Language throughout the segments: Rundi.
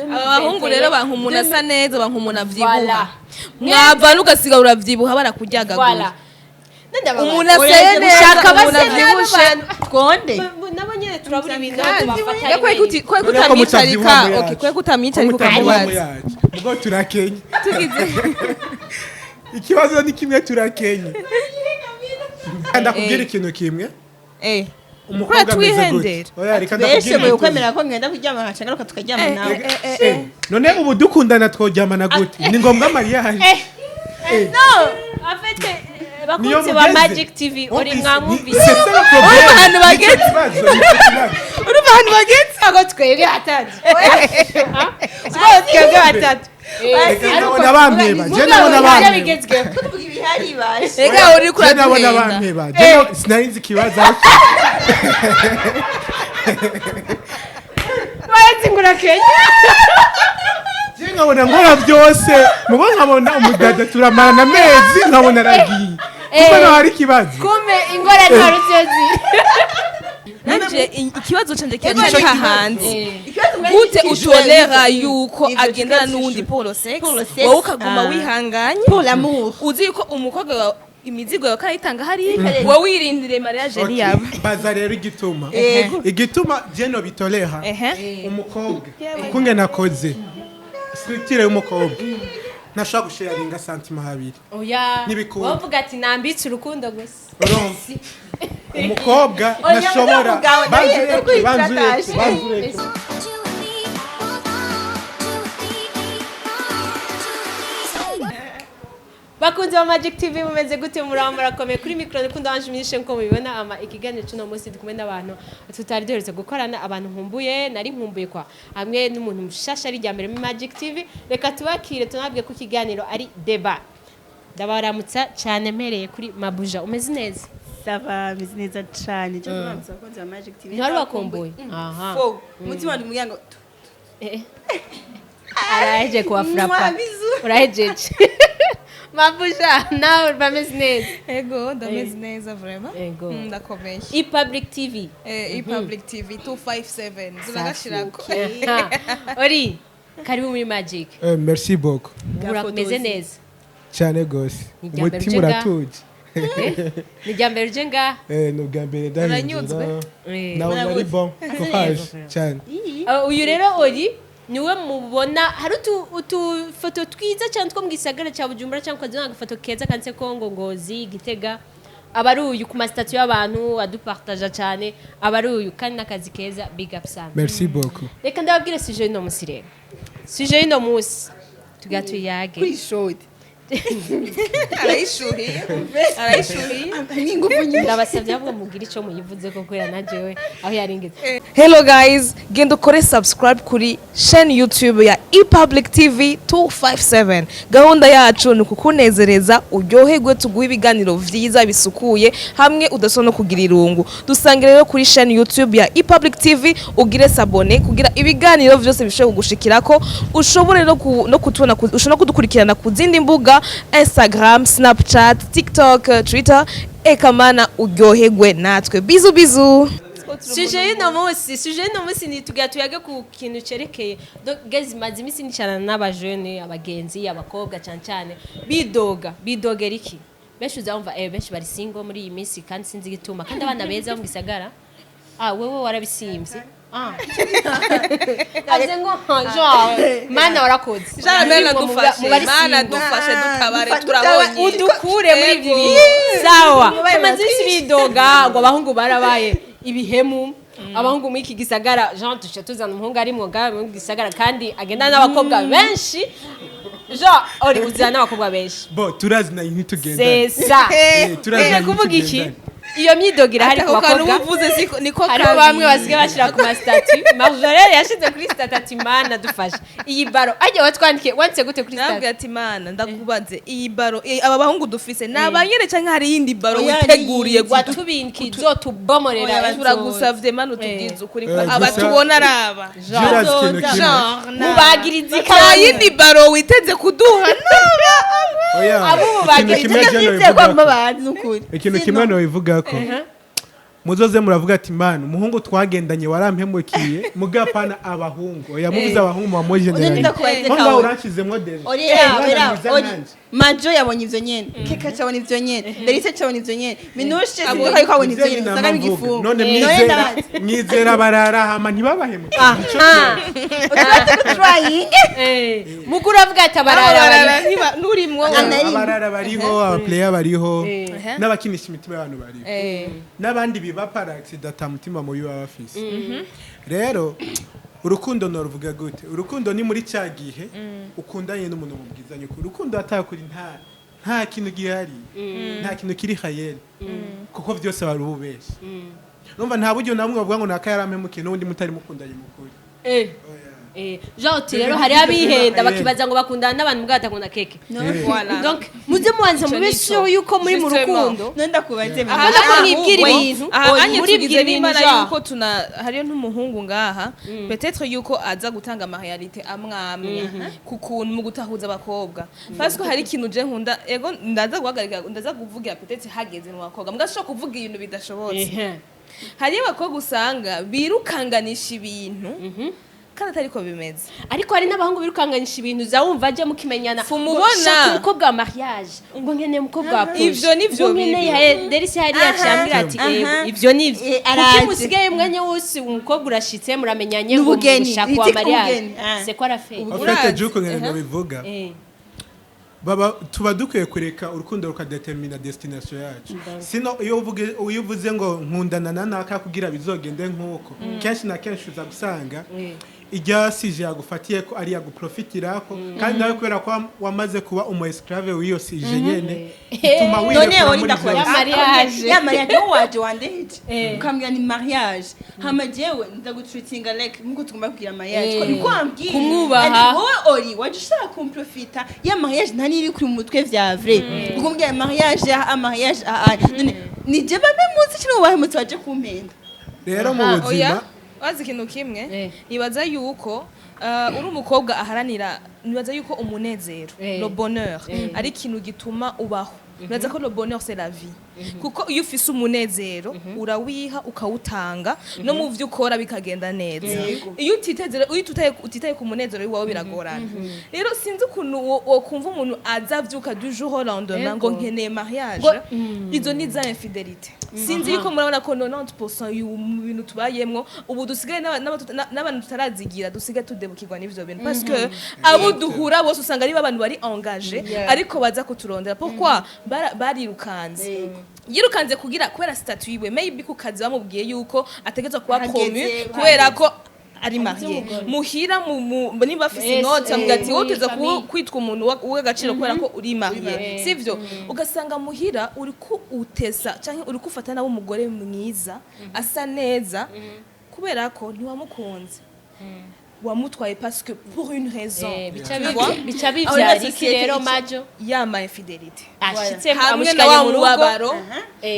Aba bahungu rero banka umuntu asa neza, banka umuntu avyibuha. Voilà. Mwavana ugasigara uravyibuha, barakuryagagura. Voilà. Umuntu aseye neza, Ushaka umuntu base nabi. avyibushe. Twonde. Nabo nyene turabura ibintu Kandi tubafata. rero kwe None ko kutamwicarika mutavyibuha mu okay, yacu. kwe kutamwicarika Ko mutavyibuha mu ukamubaza. yacu. Ubwo turakenye. Tugize Ikibazo ni kimwe, turakenye. Ndakubwira ikintu kimwe. Umukobwa Kubera ameze gute? twihendera. Oya, reka ndakubwira Beshe mwe igituma. ukwemera ko ngenda kuryama nkaca ngaruka tukaryama nawe. None ubu dukundana tworyamana gute? Ni ngombwa mariage? No, en fait, Niyo bakunzi ba mugeze. Magic TV, uri mwamwumvise. C'est ça le problème. Urumva ahantu bageze. Nicyo kibazo, nicyo kibazo. Urumva ahantu bageze. Ntabwo twebwe batatu, twebwe batatu. Reka ndabona bampeba. Je ndabona Ibyo bampeba. bigezweho. Tuvuga ibihari bashe. Rega uri Je ndabona kuraduhenda. bampeba. Je sinari nzi ikibazo aho Bazi ngo urakenye. Je nkabona nkora byose, mubo nkabona umudada turamarana amezi, nkabona aragiye, kuko naho hari ikibazo. Kumbe ingorane wari uzi iyo ziri. Nanje ikibazo canje kiracari hahanze. Gute Gute utolera yuko agendana n'uwundi pour le sexe, Pour le sexe, wowe ukaguma ah. wihanganye, Pour l'amour. uzi yuko umukobwa wawe imizigo yawe karayitanga hariya, wowe wirindiriye mariage ntiyaba? Baza rero igituma. Yego. Igituma je no bitoleha, umukobwa ukunge nakoze structure y'umukobwa, ntashobora gusharinga santima habiri. Oya. Ntibikunda. Wowe uvuga ati nambitse urukundo gusa. Urumva umukobwa Oya, ntashobora. mugabo, Banza nawe ureke, banza ureke, kwitwa. banza ureke. Bakunzi ba Magic TV, mumeze gute? Muraba murakomeye? Kuri mikoro ndikunda wanje myinshi nko mubibona. Ama ikiganiro cy'uno munsi ndi kumwe n'abantu tutari duherutse gukorana, abantu nkumbuye, nari nkumbuye kwa hamwe n'umuntu mushasha ari rya mbere muri Magic TV. Reka tubakire, tunabwe ko ikiganiro ari débat. Ndabaramutsa cyane mpereye kuri Mabuja. Umeze neza? Ça va, meze neza cane. Je kuramutsa abakunzi ba Magic TV. Ntiwari wakumbuye aha? Fo. Umutima wanje umuryango. Araheje kuwafrapa. Mwa, bisous. Urahejeje Mabuja, nawe bameze neza? Ego, ndameze neza vraiment. Ego. Ndakomeye. E Public TV. E Public TV 257 zuragashirako. Aha. Ori, karibu muri Magic. Merci beaucoup. Urameze neza? Cyane gose. Ni irya mbere Umutima uje ngaha? uratuje. Ni irya mbere uje ngaha? Ni ubwa mbere ndahinjira. Uranyuzwe? Nawe ari bon courage cyane. Uyu rero ori niwe mubona hari utufoto twiza cyane two mu gisagara cya Bujumbura, cyangwa ukazana agafoto keza kanditse ko ngo Ngozi, Gitega, aba ari uyu. Ku ma statuts y'abantu adupartaja cyane aba ari uyu, kandi n'akazi keza, big up sana. Merci beaucoup. Reka ndababwire sujet y'uno munsi rero. Sujet y'uno munsi tugira tuyage. Kuri short. Arayishuhiye, arayishuhiye. N'ingufu nyinshi. Ndabasabye ahubwo mugire icyo muyivuze ko kubera na jewe aho yaringeze. Hello guys, genda ukore subscribe kuri chaîne YouTube ya ePublic TV 257. Gahunda yacu ni ukukunezereza, uryoherwe, tuguhe ibiganiro vyiza bisukuye hamwe udasona no kugira irungu. Dusange rero kuri chaîne YouTube ya ePublic TV, ugire s'abonner kugira ibiganiro vyose bishobore kugushikirako, ushobore no kutubona, ushobora no kudukurikirana ku zindi mbuga: Instagram, Snapchat, TikTok, Twitter. Ekamana uryoherwe natwe. Bisous bisous. Sujet y'uno munsi ni tugira tuyage ku kintu cerekeye. Donc guys, maze iminsi nicarana n'abajene, abagenzi, abakobwa cyane cyane, bidoga. Bidogera iki? Benshi uzamva benshi bari single muri iyi minsi, kandi sinzi igituma, kandi abana beza bo mu gisagara. Ah, wewe warabisimbye. Ah, aze ngo genre mana warakoze. Jean Muri Mana mu dufashe, mu bari Mana single. dufashe, dutabare, Dutabare. turabonye. Udukure muri ibi Yego. bintu. Sawa. Mubaye. Tumaze iminsi bidoga ngo abahungu barabaye ibihemu, abahungu muri iki gisagara. Jean duce tuzana umuhungu ari mwoga muri iki gisagara kandi agendana n'abakobwa benshi. Jean ori uzana n'abakobwa benshi. Bo turazinanye, ntitugendane. C'est ça. Turazinanye, Ni kuvuga iki? ntitugendane. Iyo myidogo irahari ku Ako kantu bakobwa. uvuze siko niko. Hariho bamwe basigaye bashyira ku ma statuts. Marjolaine yashyize kuri statut ati: "Mana dufashe iyi baro." Ajya watwandikiye, wanditse gute kuri Nabwo statut? ati: "Mana, ndakubaze, iyi baro, aba bahungu dufise ni abanyene canke hari iyindi baro Oya, witeguriye Watubinki zotubomorera? Oya, Turagusavye Mana, utubwize ukuri ko aba Gusa- tubona ari aba." Urazi ikintu kimwe? Genre, Mubagiriza nta yindi baro witeze kuduha naba? Oya, Abo ikintu mubagiriza. kimwe je Nizeye ko nobivugako. abantu n'ukuri. Ikintu kimwe nobivugako. Muzoze muravuga ati: "Man, umuhungu twagendanye warampemukiye." Mugapana abahungu, oya, muvuze abahungu muba mugeneranye. Ndakubaze. Nko ngaho Kawe. uranshizemwo déjà. Oya, Umwana oya, mwiza oya. nkanje. Majo yabonye ivyo nyene, Keka cabona ivyo nyene, Delise cabona ivyo nyene, Minushe sinzi Abonye ko ariko abona ivyo Ivyo nyene nyine usanga namvuga. n'igifungo. None None mwizera ndabaza. Mwizera barara hama ntibabahemuke. Trying. Muguru avuga ati abarara Abarara bari nurimwo. Anari- Abarara bariho, abaplayer bariho, Ehe. n'abakinisha imitima y'abantu bariho, n'abandi biba par accident, ata mutima mubi baba bafise. Rero urukundo noruvuga gute? Urukundo ni muri cya gihe ukundanye n'umuntu mubwizanye ukuri. Urukundo atakuri nta kintu gihari, nta kintu kiri hayeri, kuko byose wari ububeshi. Numva nta buryo namwe bavuga ngo naka yarampemukiye n'ubundi mutari mukundanye mukuri. Jean uti rero hariho abihenda bakibaza ngo bakundana n'abantu mbwa batakunda keke. Voilà. Donc muze mubanza Ico mube nico. sure yuko muri mu Justement. rukundo. None ndakubaze. Aha, Urabona ko aha, mwibwira oui. ibintu, Aha, oya, anye muribwira tugize ibintu n'Imana genre. yuko tuna hariyo n'umuhungu ngaha, peut-être yuko aza gutanga ama réalité amwe amwe ku kuntu mu gutahuza abakobwa, parce que hari ikintu je nkunda, ego ndaza guhagarika, ndaza kuvugira peut-être hageze mu bakobwa, mbwa kuvuga ibintu bidashobotse. Hariyo abakobwa usanga birukanganisha ibintu kandi atariko bimeze. Ariko hari n'abahungu birukanganisha ibintu, za wumva ajya mukimenyana Fumubona. ngo shaka umukobwa wa mariage, ngo nkeneye umukobwa wa projet, Ivyo nivyo ngo nkeneye bibi. Derisi hariya acambwira ati ivyo nivyo. Kuki Araje. musigaye umwanya wose umukobwa urashitse, muramenyanye, ngo N'ubugeni, mushaka wa itika mariage? ubugeni, ah. C'est quoi la fête? En fait, Urazi. juko ngene bivuga, baba tuba dukwiye kureka urukundo rukadetermina destination yacu. Sino iyo uvuze ngo nkundana na naka kugira bizogende nk'uko, kenshi na kenshi uza gusanga irya sujet yagufatiye ko ari yaguprofitirako, kandi nawe kubera ko wamaze kuba umu esclave w'iyo sujet nyene, ituma None wirekura uri muri ndakubaza. vyose. Ya mariage. Ya mariage, wowe waje wandeheje ukambwira ni mariage, hama jewe ndagutreatinga like nkuko tugomba kugira mariage, ko niko wambwiye. Kumwubaha. And wowe ori waje ushaka kumprofita, ya mariage nta niri kuri mu mutwe vya vrai, ukumbwira mariage ah mariage ah ah. None ni je bame munsi kino wahemutse waje kumpenda. Rero mu Oya, buzima wazi ikintu kimwe? Nibaza yuko uri umukobwa aharanira, nibaza yuko umunezero, le bonheur, ari ikintu gituma ubaho. Nibaza ko le bonheur, c'est la vie, kuko iyo ufise umunezero urawiha, ukawutanga, no mu vyo ukora bikagenda neza. Iyo utitezere, iyo utitaye ku munezero wawe, biragorana. Rero sinzi ukuntu wokumva umuntu aza avyuka du jour au lendemain ngo nkeneye mariage. Izo ni za infidélité. Sinzi yuko murabona ko 90% mu bintu tubayemwo ubu dusigaye n'abantu tutarazigira, dusigaye tudebukirwa n'ivyo bintu, parce que abo duhura bose usanga ari abantu bari engagé, ariko baza kuturondera. Pourquoi? Barirukanze, yirukanze kugira kubera statut yiwe, maybe ku kazi bamubwiye yuko ategerezwa kuba Hageze, promu kubera ko ari marié muhira niba afise inoti, amubwira ati wowe uteza famille. kwitwa umuntu w'agaciro kubera ko uri marié, sivyo? Ugasanga muhira uri ku utesa canke uri kufata nawe umugore mwiza asa neza, kubera ko ntiwamukunze, wamutwaye parce que pour une raison. Bica Tu vois? bica Aho bivyara na iki société rero, ica- majo? Yama infidélité Ashitse hamwe na amushikanye wa mu rugo. mubabaro,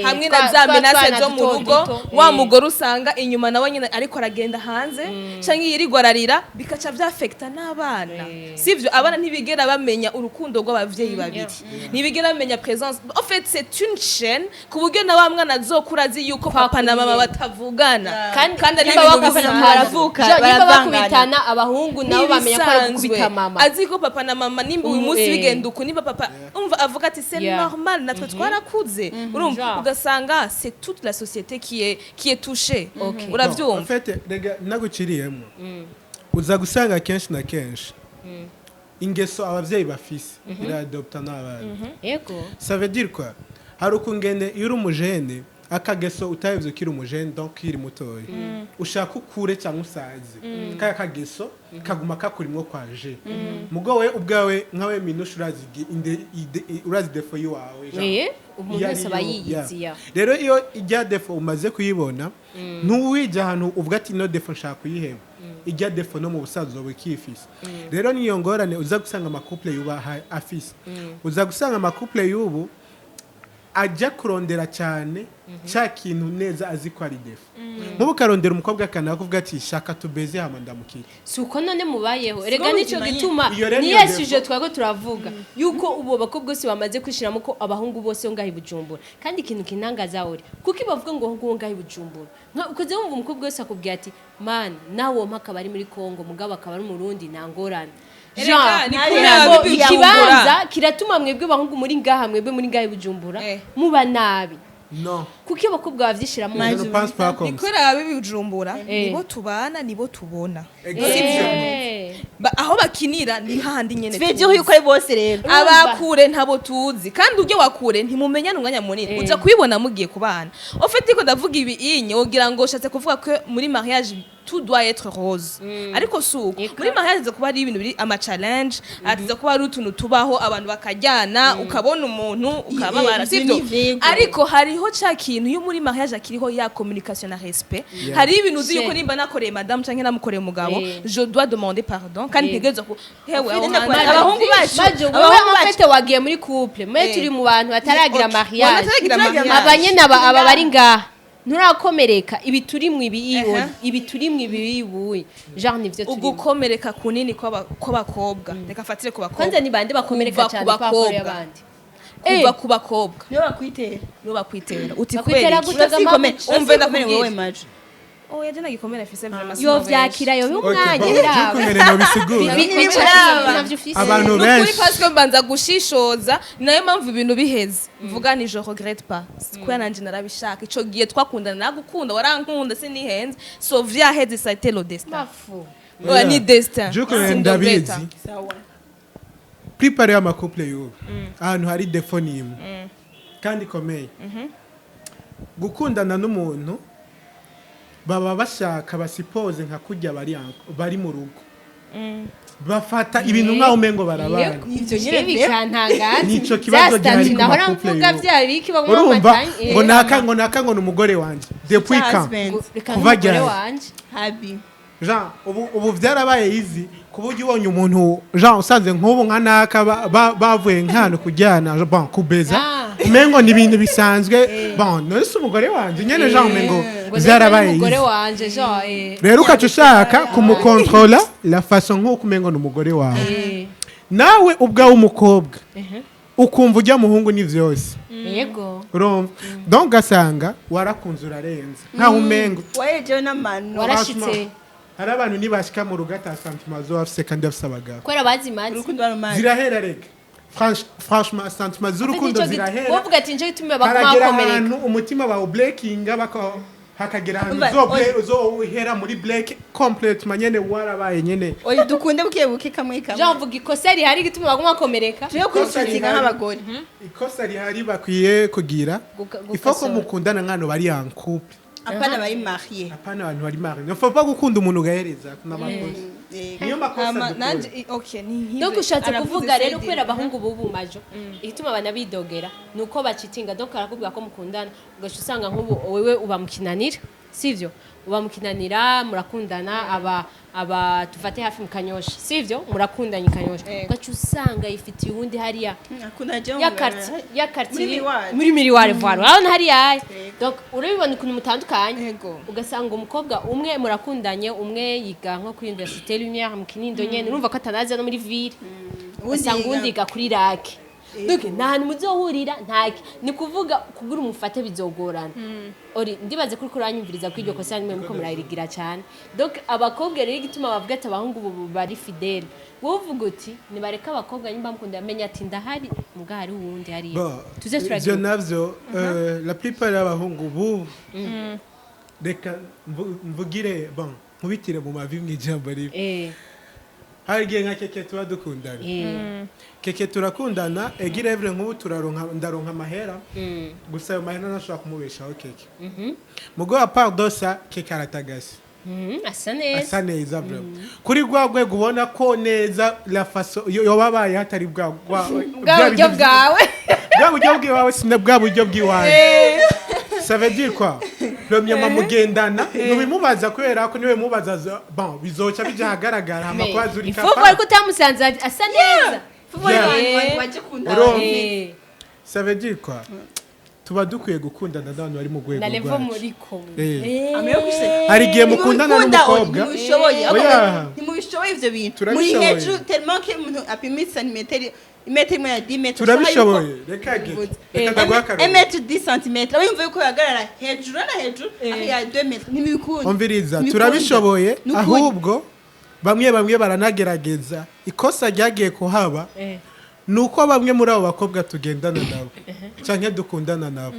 hamwe na za twa menaces twana zo mu duto rugo, duto. wa mugore usanga inyuma nawe nyine ariko aragenda hanze canke yirirwa ararira, bikaca vyafekta n'abana, sivyo? Abana ntibigera bamenya urukundo rw'abavyeyi babiri, ntibigera bamenya présence. En fait, c'est une chaîne, ku buryo na wa mwana azokura azi yuko papa na mama batavugana, Kandi ari nimba ibintu bakubitana, bisanzwe. Baravuka, Jo, nimba baravangana. bakubitana, abahungu nabo bamenya ko ari Ntibisanzwe. gukubita mama. Azi ko papa na mama nimba uyu munsi bigenda uku, nimba papa umva avuga ati c'est normal, natwe twarakuze, urumva? Genre. Ugasanga c'est toute la société qui est touchée. En Uravyumva? fait, rega naguciriyemo, uza gusanga kenshi na kenshi ingeso abavyeyi bafise iradopta n'abana. Ça veut dire quoi? Hari ukungene iyo uri umujene, akageso utahevye ukiri umujene, donc ukiri mutoya, ushaka ukure cyangwa usaze, kaya kageso kaguma kakurimwo kwaje. Mugo we ubwawe nkawe minusha urazi urazi défaut yiwawe, genre. Umuntu Iyo wese aba ariyo, yiyiziya. yeah. Rero iyo ijya défaut umaze kuyibona, ntuwijya ahantu uvuga ati ino défaut nshaka kuyiheba. Ijya défaut no mu busaza uba ukiyifise. Rero niyo ngorane uza gusanga ama couple y'ubu afise. Uza gusanga ama couple y'ubu Ajya kurondera cyane cya kintu neza azi ko ari défaut. Nk'ubu ukarondera umukobwa akana kuvuga ati: "Shaka tubeze hama ndamukire." Si uko none mubayeho erega. Siko Nico ubuzima nyene. gituma Iyo rero niyo niyesuje défaut. twako turavuga yuko ubu bakobwa bose bamaze kwishiramo ko abahungu bose ngaho i Bujumbura. Kandi ikintu kinangaza uri kuko bavuga ngo ngo ngaho i Bujumbura, nka ukoze wumva umukobwa wese akubwira ati: "Man, nawe wompa akaba ari muri Kongo, mugabo akaba ari Umurundi, nta ngorane." Erega, Jean, ni ngo kuriya bibi ikibanza kiratuma mwebwe bahungu muri ngaha, mwebwe muri ngaha i Bujumbura, muba nabi. No. Kuko iyo abakobwa bavyishiramo. Je ne pense pas comme Ni ça. kubera ababi Bujumbura nibo tubana, nibo tubona. Aho bakinira ni hahandi nyene Twe tuzi. byo yuko ari bose rero. Abakure ntabo tuzi, kandi ujye wakure ntimumenyana umwanya munini, uza kubibona mugiye kubana. Au fait, ko ndavuga ibi inye wogira ngo ushatse kuvuga ko muri mariage tout doit être rose, ariko si uko. Muri mariage haza kuba hari ibintu biri ama challenge, hatiza kuba hari utuntu tubaho, abantu bakajyana, ukabona umuntu ukababara. Ivyo Sivyo? ni vyego. Ariko hariho ca kintu iyo muri mariage akiriho ya communication na respect. Hari ibintu uzi yuko nimba nakoreye madame canke namukoreye umugabo, je dois demander pardon, kandi ntegerezwa ku hewe aho hanze. Abahungu bacu, Majo, wewe abahungu en bacu. fait wagiye muri couple, mwe turi mu bantu bataragira mariage. Bataragira mariage. Abanyene aba bari ngaha, nturakomereka ibi turimwe ibi, ibi turimwe ibi ibuye, genre nivyo turimo. Ugukomereka kunini kw'abakobwa, reka fatire ku bakobwa. Kwanza ni bande bakomereka Kuva cyane ku kwa bakobwa bakobwa. abandi? Kuva ku bakobwa. Niyo bakwitera. Nibo bakwitera uti Bakwitera kubera iki? gute? Urasikomere. Umve, Urasikomere. ndakubwira. Wowe majo. Oya, je nagikomere afise vraiment. Yo vyakira yo Okay, umwanya bon, biraba. by'ukungene nobisigura. Navyo ufise. Abantu Nukuri, benshi. parce que mbanza gushishoza, ni nayo mpamvu ibintu biheze mvuga ni je regrette pas, kubera nanje narabishaka ico gihe twakundana, nagukunda, warankunda, sinihenze, so vyaheze, ça a été le destin. Mafu. Oya, ni destin. By'ukungene Sindovreta. ndabizi. Sawa. Plupart y'ama couple y'ubu, ahantu hari défaut ni imwe kandi ikomeye: gukundana n'umuntu baba bashaka basipoze nka kurya bari mu rugo, bafata ibintu nk'aho umengo barabana. Ivyo nyene. Bikantangaza. Nico kibazo gihari ku nahora ma couple mvuga y'ubu. vya biki baguma Urumva bamatanye. ngo naka, ngo naka, ngo ni umugore wanje depuis quand? Husband. Reka Kuva n'umugore ryari? wanje. Habi. Jean, ubu byarabaye easy ku buryo ubonye umuntu, Jean, usanze nk'ubu nka naka bavuye nk'ahantu kujyana, bon, kubeza, umengo ni ibintu bisanzwe. Bon, none si umugore wanje nyene, Jean, umengo Ngo byarabaye n'umugore easy. wanje, Jean. Rero ukaca ushaka kumukontrola la façon nk'uko umengo ni umugore wawe. Nawe ubwawe umukobwa ukumva ujya muhungu ni vyose. Urumva, donc ugasanga warakunze urarenza nkaho umengo Waherejewe n'amano. Warashitse. Hari abantu nibashika mu rugo ata sentiment zo bafise kandi bafise abagabo. Kubera bazimaze. Urukundo barumaze. Zirahera rega. Franchement, sentiment z'urukundo zirahera. Wovuga ati nico gituma baguma Haragera bakomereka. ahantu umutima bawu breakinga, hakagera ahantu Umva, uzohera muri break complètement nyene, warabaye nyene. Oya, dukunde buke buke, kamwe kamwe. Jean, vuga ikosa rihari gituma baguma bakomereka. Turiyo kwisubiza nk'abagore. Ikosa rihari bakwiye kugira, ifo ko gukosora. mukundana nk'ahantu bari en couple. Apana bari marié. Apana abantu bari marié. Ne faut pas gukunda umuntu ugahereza n'amakosa, niyo makosa Hama, dukora. nanje okay, ni nk'ibe. Donc ushatse Aravuze kuvuga rero Sedi. kubera abahungu bubu majo igituma banabidogera ni uko bacitinga. Donc arakubwira ko mukundana, ugaca usanga nk'ubu wewe uba mukinanira, sivyo? Uba mukinanira, murakundana, aba tufate hafi mu Kanyosha, sivyo? Murakundanye Kanyosha, ugaca usanga yifitiye uwundi hariya Akunda je. Ya quartier, ya quartier. Muri Miriware. Muri Miriware, voilà, urabona hariya. Donc urabibona ukuntu mutandukanye. Ugasanga umukobwa umwe murakundanye, umwe yiga nko kuri Université Lumière mu Kinindo nyene, urumva ko atanaza no muri ville, ugasanga uwundi yiga kuri Lac. Donc nta hantu muzohurira, ntaki ni kuvuga kugira umufate bizogorana. Ori ndibaze kuri kuranyumviriza ko iryo kosa nimwe muko murarigira cyane. Donc abakobwa rero igituma bavuga ati abahungu ubu bari fidèle, wowe uvuga uti nibareka abakobwa, nimba mukunda amenya ati ndahari, muga hari uwundi hariya. Bon, tuze ivyo turagira. navyo, la plupart y'abahungu bubu, reka mvugire, bon, nkubitire mu mavi mw'ijambo rimwe. Hari igihe nka keke tuba dukundana, keke turakundana, egirevre nk'ubu turaronka, ndaronka amahera, gusa ayo mahera ntashobora kumubeshaho keke. Mugo à part de ça, keke aratagase. Asa neza. Asa neza vraiment, kuri rwa rwego ubona ko neza la façon yoba abaye hatari bwa Bwa buryo bwawe. Bwa buryo bw'iwawe, sina bwa buryo bw'iwawe. Ça veut dire quoi? Premièrement, mugendana ntubimubaza, kubera ko niwe mubaza bon, bizoca bija ahagaragara hama kwaza uri Ifuvu ariko utamusanze asa neza. Yeah. Waje kunda. Urumva? Eh. Ça veut dire quoi? Tuba dukwiye gukundana n'abantu bari mu rwego Na level rwacu. muriko. Amenya guseka. Hari igihe mukundana Ntimubikunda, n'umukobwa. Ntimubishoboye. Oya. Ntimubishoboye ivyo bintu. Muri Turabishoboye. hejuru tellement que umuntu apima santimetero, imetero imwe ya 10 metero. Turabishoboye. Reka ge, reka ndaguha akarorero. 1 mètre 10 cm, aba yumva yuko yahagarara hejuru na hejuru ya 2 mètres. Ntibikunda. Umviriza. Ntibikunda. Turabishoboye. Ni ukuri. Ahubwo bamwe bamwe baranagerageza. Ikosa ryagiye kuhaba ni uko bamwe muri abo bakobwa tugendana nabo canke dukundana nabo,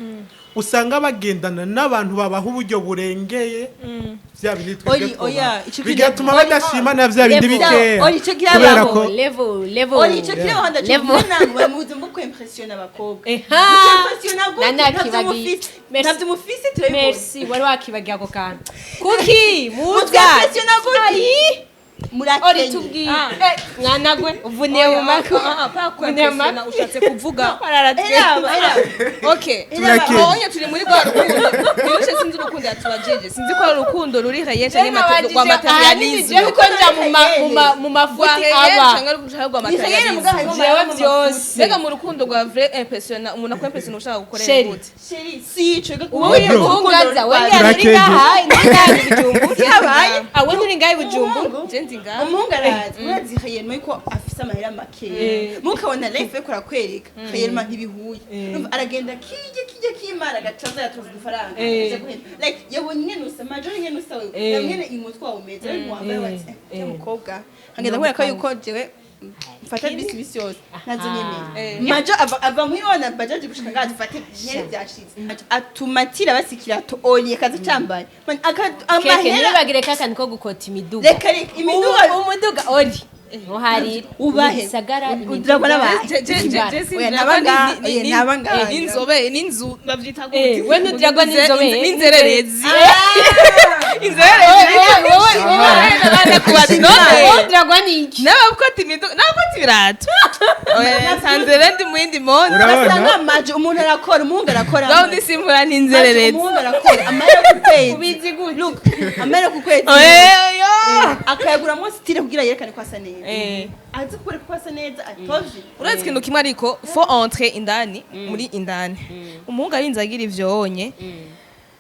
usanga bagendana n'abantu babaha uburyo burengeye bya bindi twebwe Ori, twubaha. Oya, ico Bigatuma badashima na bya bindi Level. bikeya Ori, ico kirabaho. kubera ko Level, level. Ori, ico kiriho ndaco. Level. Nango bari mu buzima bwo kwimpressiona abakobwa. Eha. Kwimpressiona gute? Nana Ntavyo kibagiye. mufise. Merci. Ntavyo mufise, turabibona. Merci, wari wakibagiye ako kantu. Kuki muza Mutwimpressiona gute? Ori, Murakenye. tubwiye. Mwanagwe uvuniye mu mako. Uvuniye mu mako. Ushatse kuvuga. Eraba, eraba. Okay. Turakeye. Onye turi muri rwa rukundo. Birushe, sinzi urukundo yatubajije. Sinzi ko ari urukundo ruri réel canke rwa Ahanini matérialisme. je kuko nja mu mafuti Rwa réel aba canke rwa Ni réel, muga matérialisme. harimo Jewe amahera. byose. Mbega mu rukundo rwa vrai impressiona umuntu akwimpressiona ushaka gukorera Chéri. gute? Chéri, si ico Wowe Bro. umuhungu we uri Turakeye. ngaha, uri ngaha i Bujumbura. Yabaye. Ah, we nturi ngaha i Bujumbura. Je ndi ngaha. Umuhungu araza, urazi réellement yuko afise amahera makeya, mukabona life yo kurakwereka réellement ntibihuye. Urumva aragenda kirya kirya kimara, agacaza yatoza udufaranga aja guhenda, like yabonye ingene usa, majoro ingene usa wewe, yabonye ingene umutwe wawe umeze, ariko wambaye bati eh mukobwa nkagenda nkwereka yuko jewe mfata bisi bisi yose nazo nyemera. Majo ava muhira na bajaji gushika ngaha, dufate nyene byashize, atuma atira basikirato oli akaza cambaye. Man, Keke amahera. ntibagire kakandi ko gukota imiduga. Reka reka, imiduga. Umuduga ori ntuharire. Ubahe. Gisagara. Udragwa n'abantu. Je Oya, oya, nabanga. N'inzobe n'inzu bavyita Eh, gute? we ntudiragwa n'inzobe. N'inzererezi. Inzererezi. Wowe Kubaza none. udragwa n'iki? N'abakota imiduga, n'abakota ibirato. Oya, nsanze rero ndi mu yindi monde. Urabona? Basanga maje umuntu arakora, umuhungu arakora. Gahunda isimbura Maje n'inzererezi. umuhungu arakora amahera ku kwezi. Ubizi gute? Look, amahera ku kwezi Oya. akayaguramo style kugira yerekane ko asa neza. Eh. Azi kwereka ko asa neza atovye. Uretse ikintu kimwe ariko, faut entrer indani muri indani, umuhungu arinze agira ivyo onye,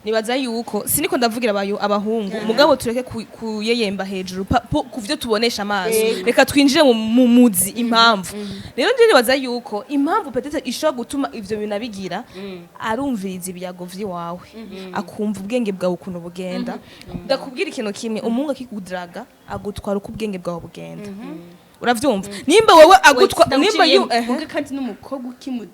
nibaza yuko siniko ndavugira abahungu, mugabo tureke kuyeyemba hejuru ku vyo tubonesha amaso. Reka twinjire mu muzi impamvu. Rero nje nibaza yuko impamvu peut-être ishobora gutuma ivyo bintu abigira, arumviriza ibiyago vy'iwawe, akumva ubwenge bwawe ukuntu bugenda. Ndakubwira ikintu kimwe: umuhungu akikudraga agutwara uko ubwenge bwawe bugenda. Uravyumva? Nimba wewe agutwa, nimba yu Muga kandi n'umukobwa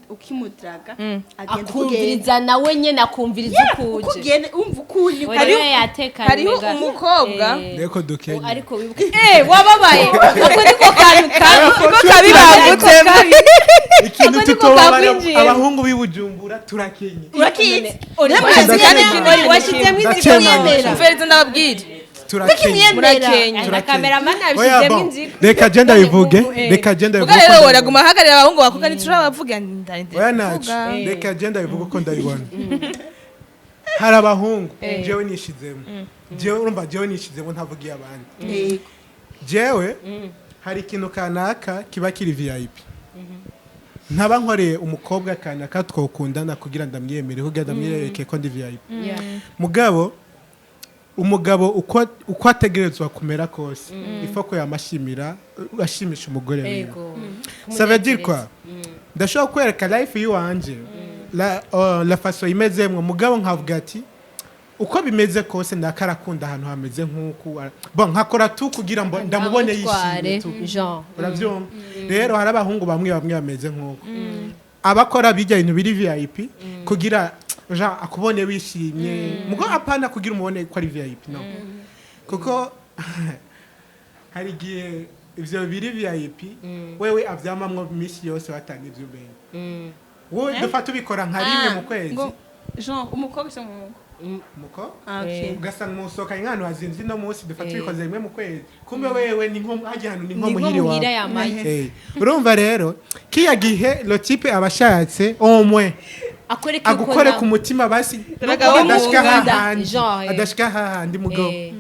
ukimudraga agenda uko ugenda. Akumviriza nawe nyene, akumviriza Uko uko uje. ugenda, umva uko uri. We rero yatekanye. Hariho Umenga- umukobwa. Reko dukenye. Ariko wibuke wababaye, ako niko kantu kabi. Niko kabi bavutsemo. Ikintu Ako niko tutobara kakwinjiye. abahungu b'i Bujumbura, turakenye. Urakizi. Kandi ikindi Ori washyizemo inzigo. Ndakemanga. Mwemera. Mvereze ndababwira. Turakenye. Murakenye. Na cameraman Oya, abishyizemo bon. inzigo. Reka je ndabivuge, reka je ndabivuge Muga uko rero ndabibona. uraguma ahagarira abahungu bakobwa ntiturabavuga. Oya, nacu reka je ndabivuge uko ndabibona. Hari abahungu, jewe nishizemo, jewe urumva, jewe nishizemo, ntavugiye abandi. Jewe hari ikintu kanaka kiba kiri VIP ntaba nkoreye umukobwa kanaka twokundana kugira ndamwiyemere, kugira ndamwereke ko ndi VIP. Mugabo umugabo uko ategerezwa kumera kose, ifoko yamashimira ashimisha umugore wiwe. Ça veut dire quoi? Ndashobora kwereka life yiwanje, la façon imezemwo, mugabo nkavuga ati uko bimeze kose ndakarakunda ahantu hameze nk'uku. Bon, nkakora tu kugira ngo ndamubone yishimye tu. Jean. Urabyumva? Rero hari abahungu bamwe bamwe bameze nk'uko abakora bijya ibintu biri VIP kugira Jean akubone wishimye, mugo apana kugira umubone ko ari VIP. No kuko hari igihe ivyo biri VIP wewe avyamamwo iminsi yose, watanga ivyo umenya wowe dufata ubikora nka rimwe mu kwezi. Ngo Jean umukobwa cyangwa umuhungu? Muko Ah, okay. ugasanga musohoka nk'ahantu hazinze ino munsi, dufata ubikoze rimwe mu kwezi, kumbe wewe ni nko hajya ahantu ni nko Ni nko muhiri muhira wawe. yamaye. Urumva rero kiya gihe le type aba ashatse au moins akwereke yuko agukore ku mutima basi, Turaga nuko adashika w'umwuga. hahandi Genre, adashika hahandi, mugabo Eh.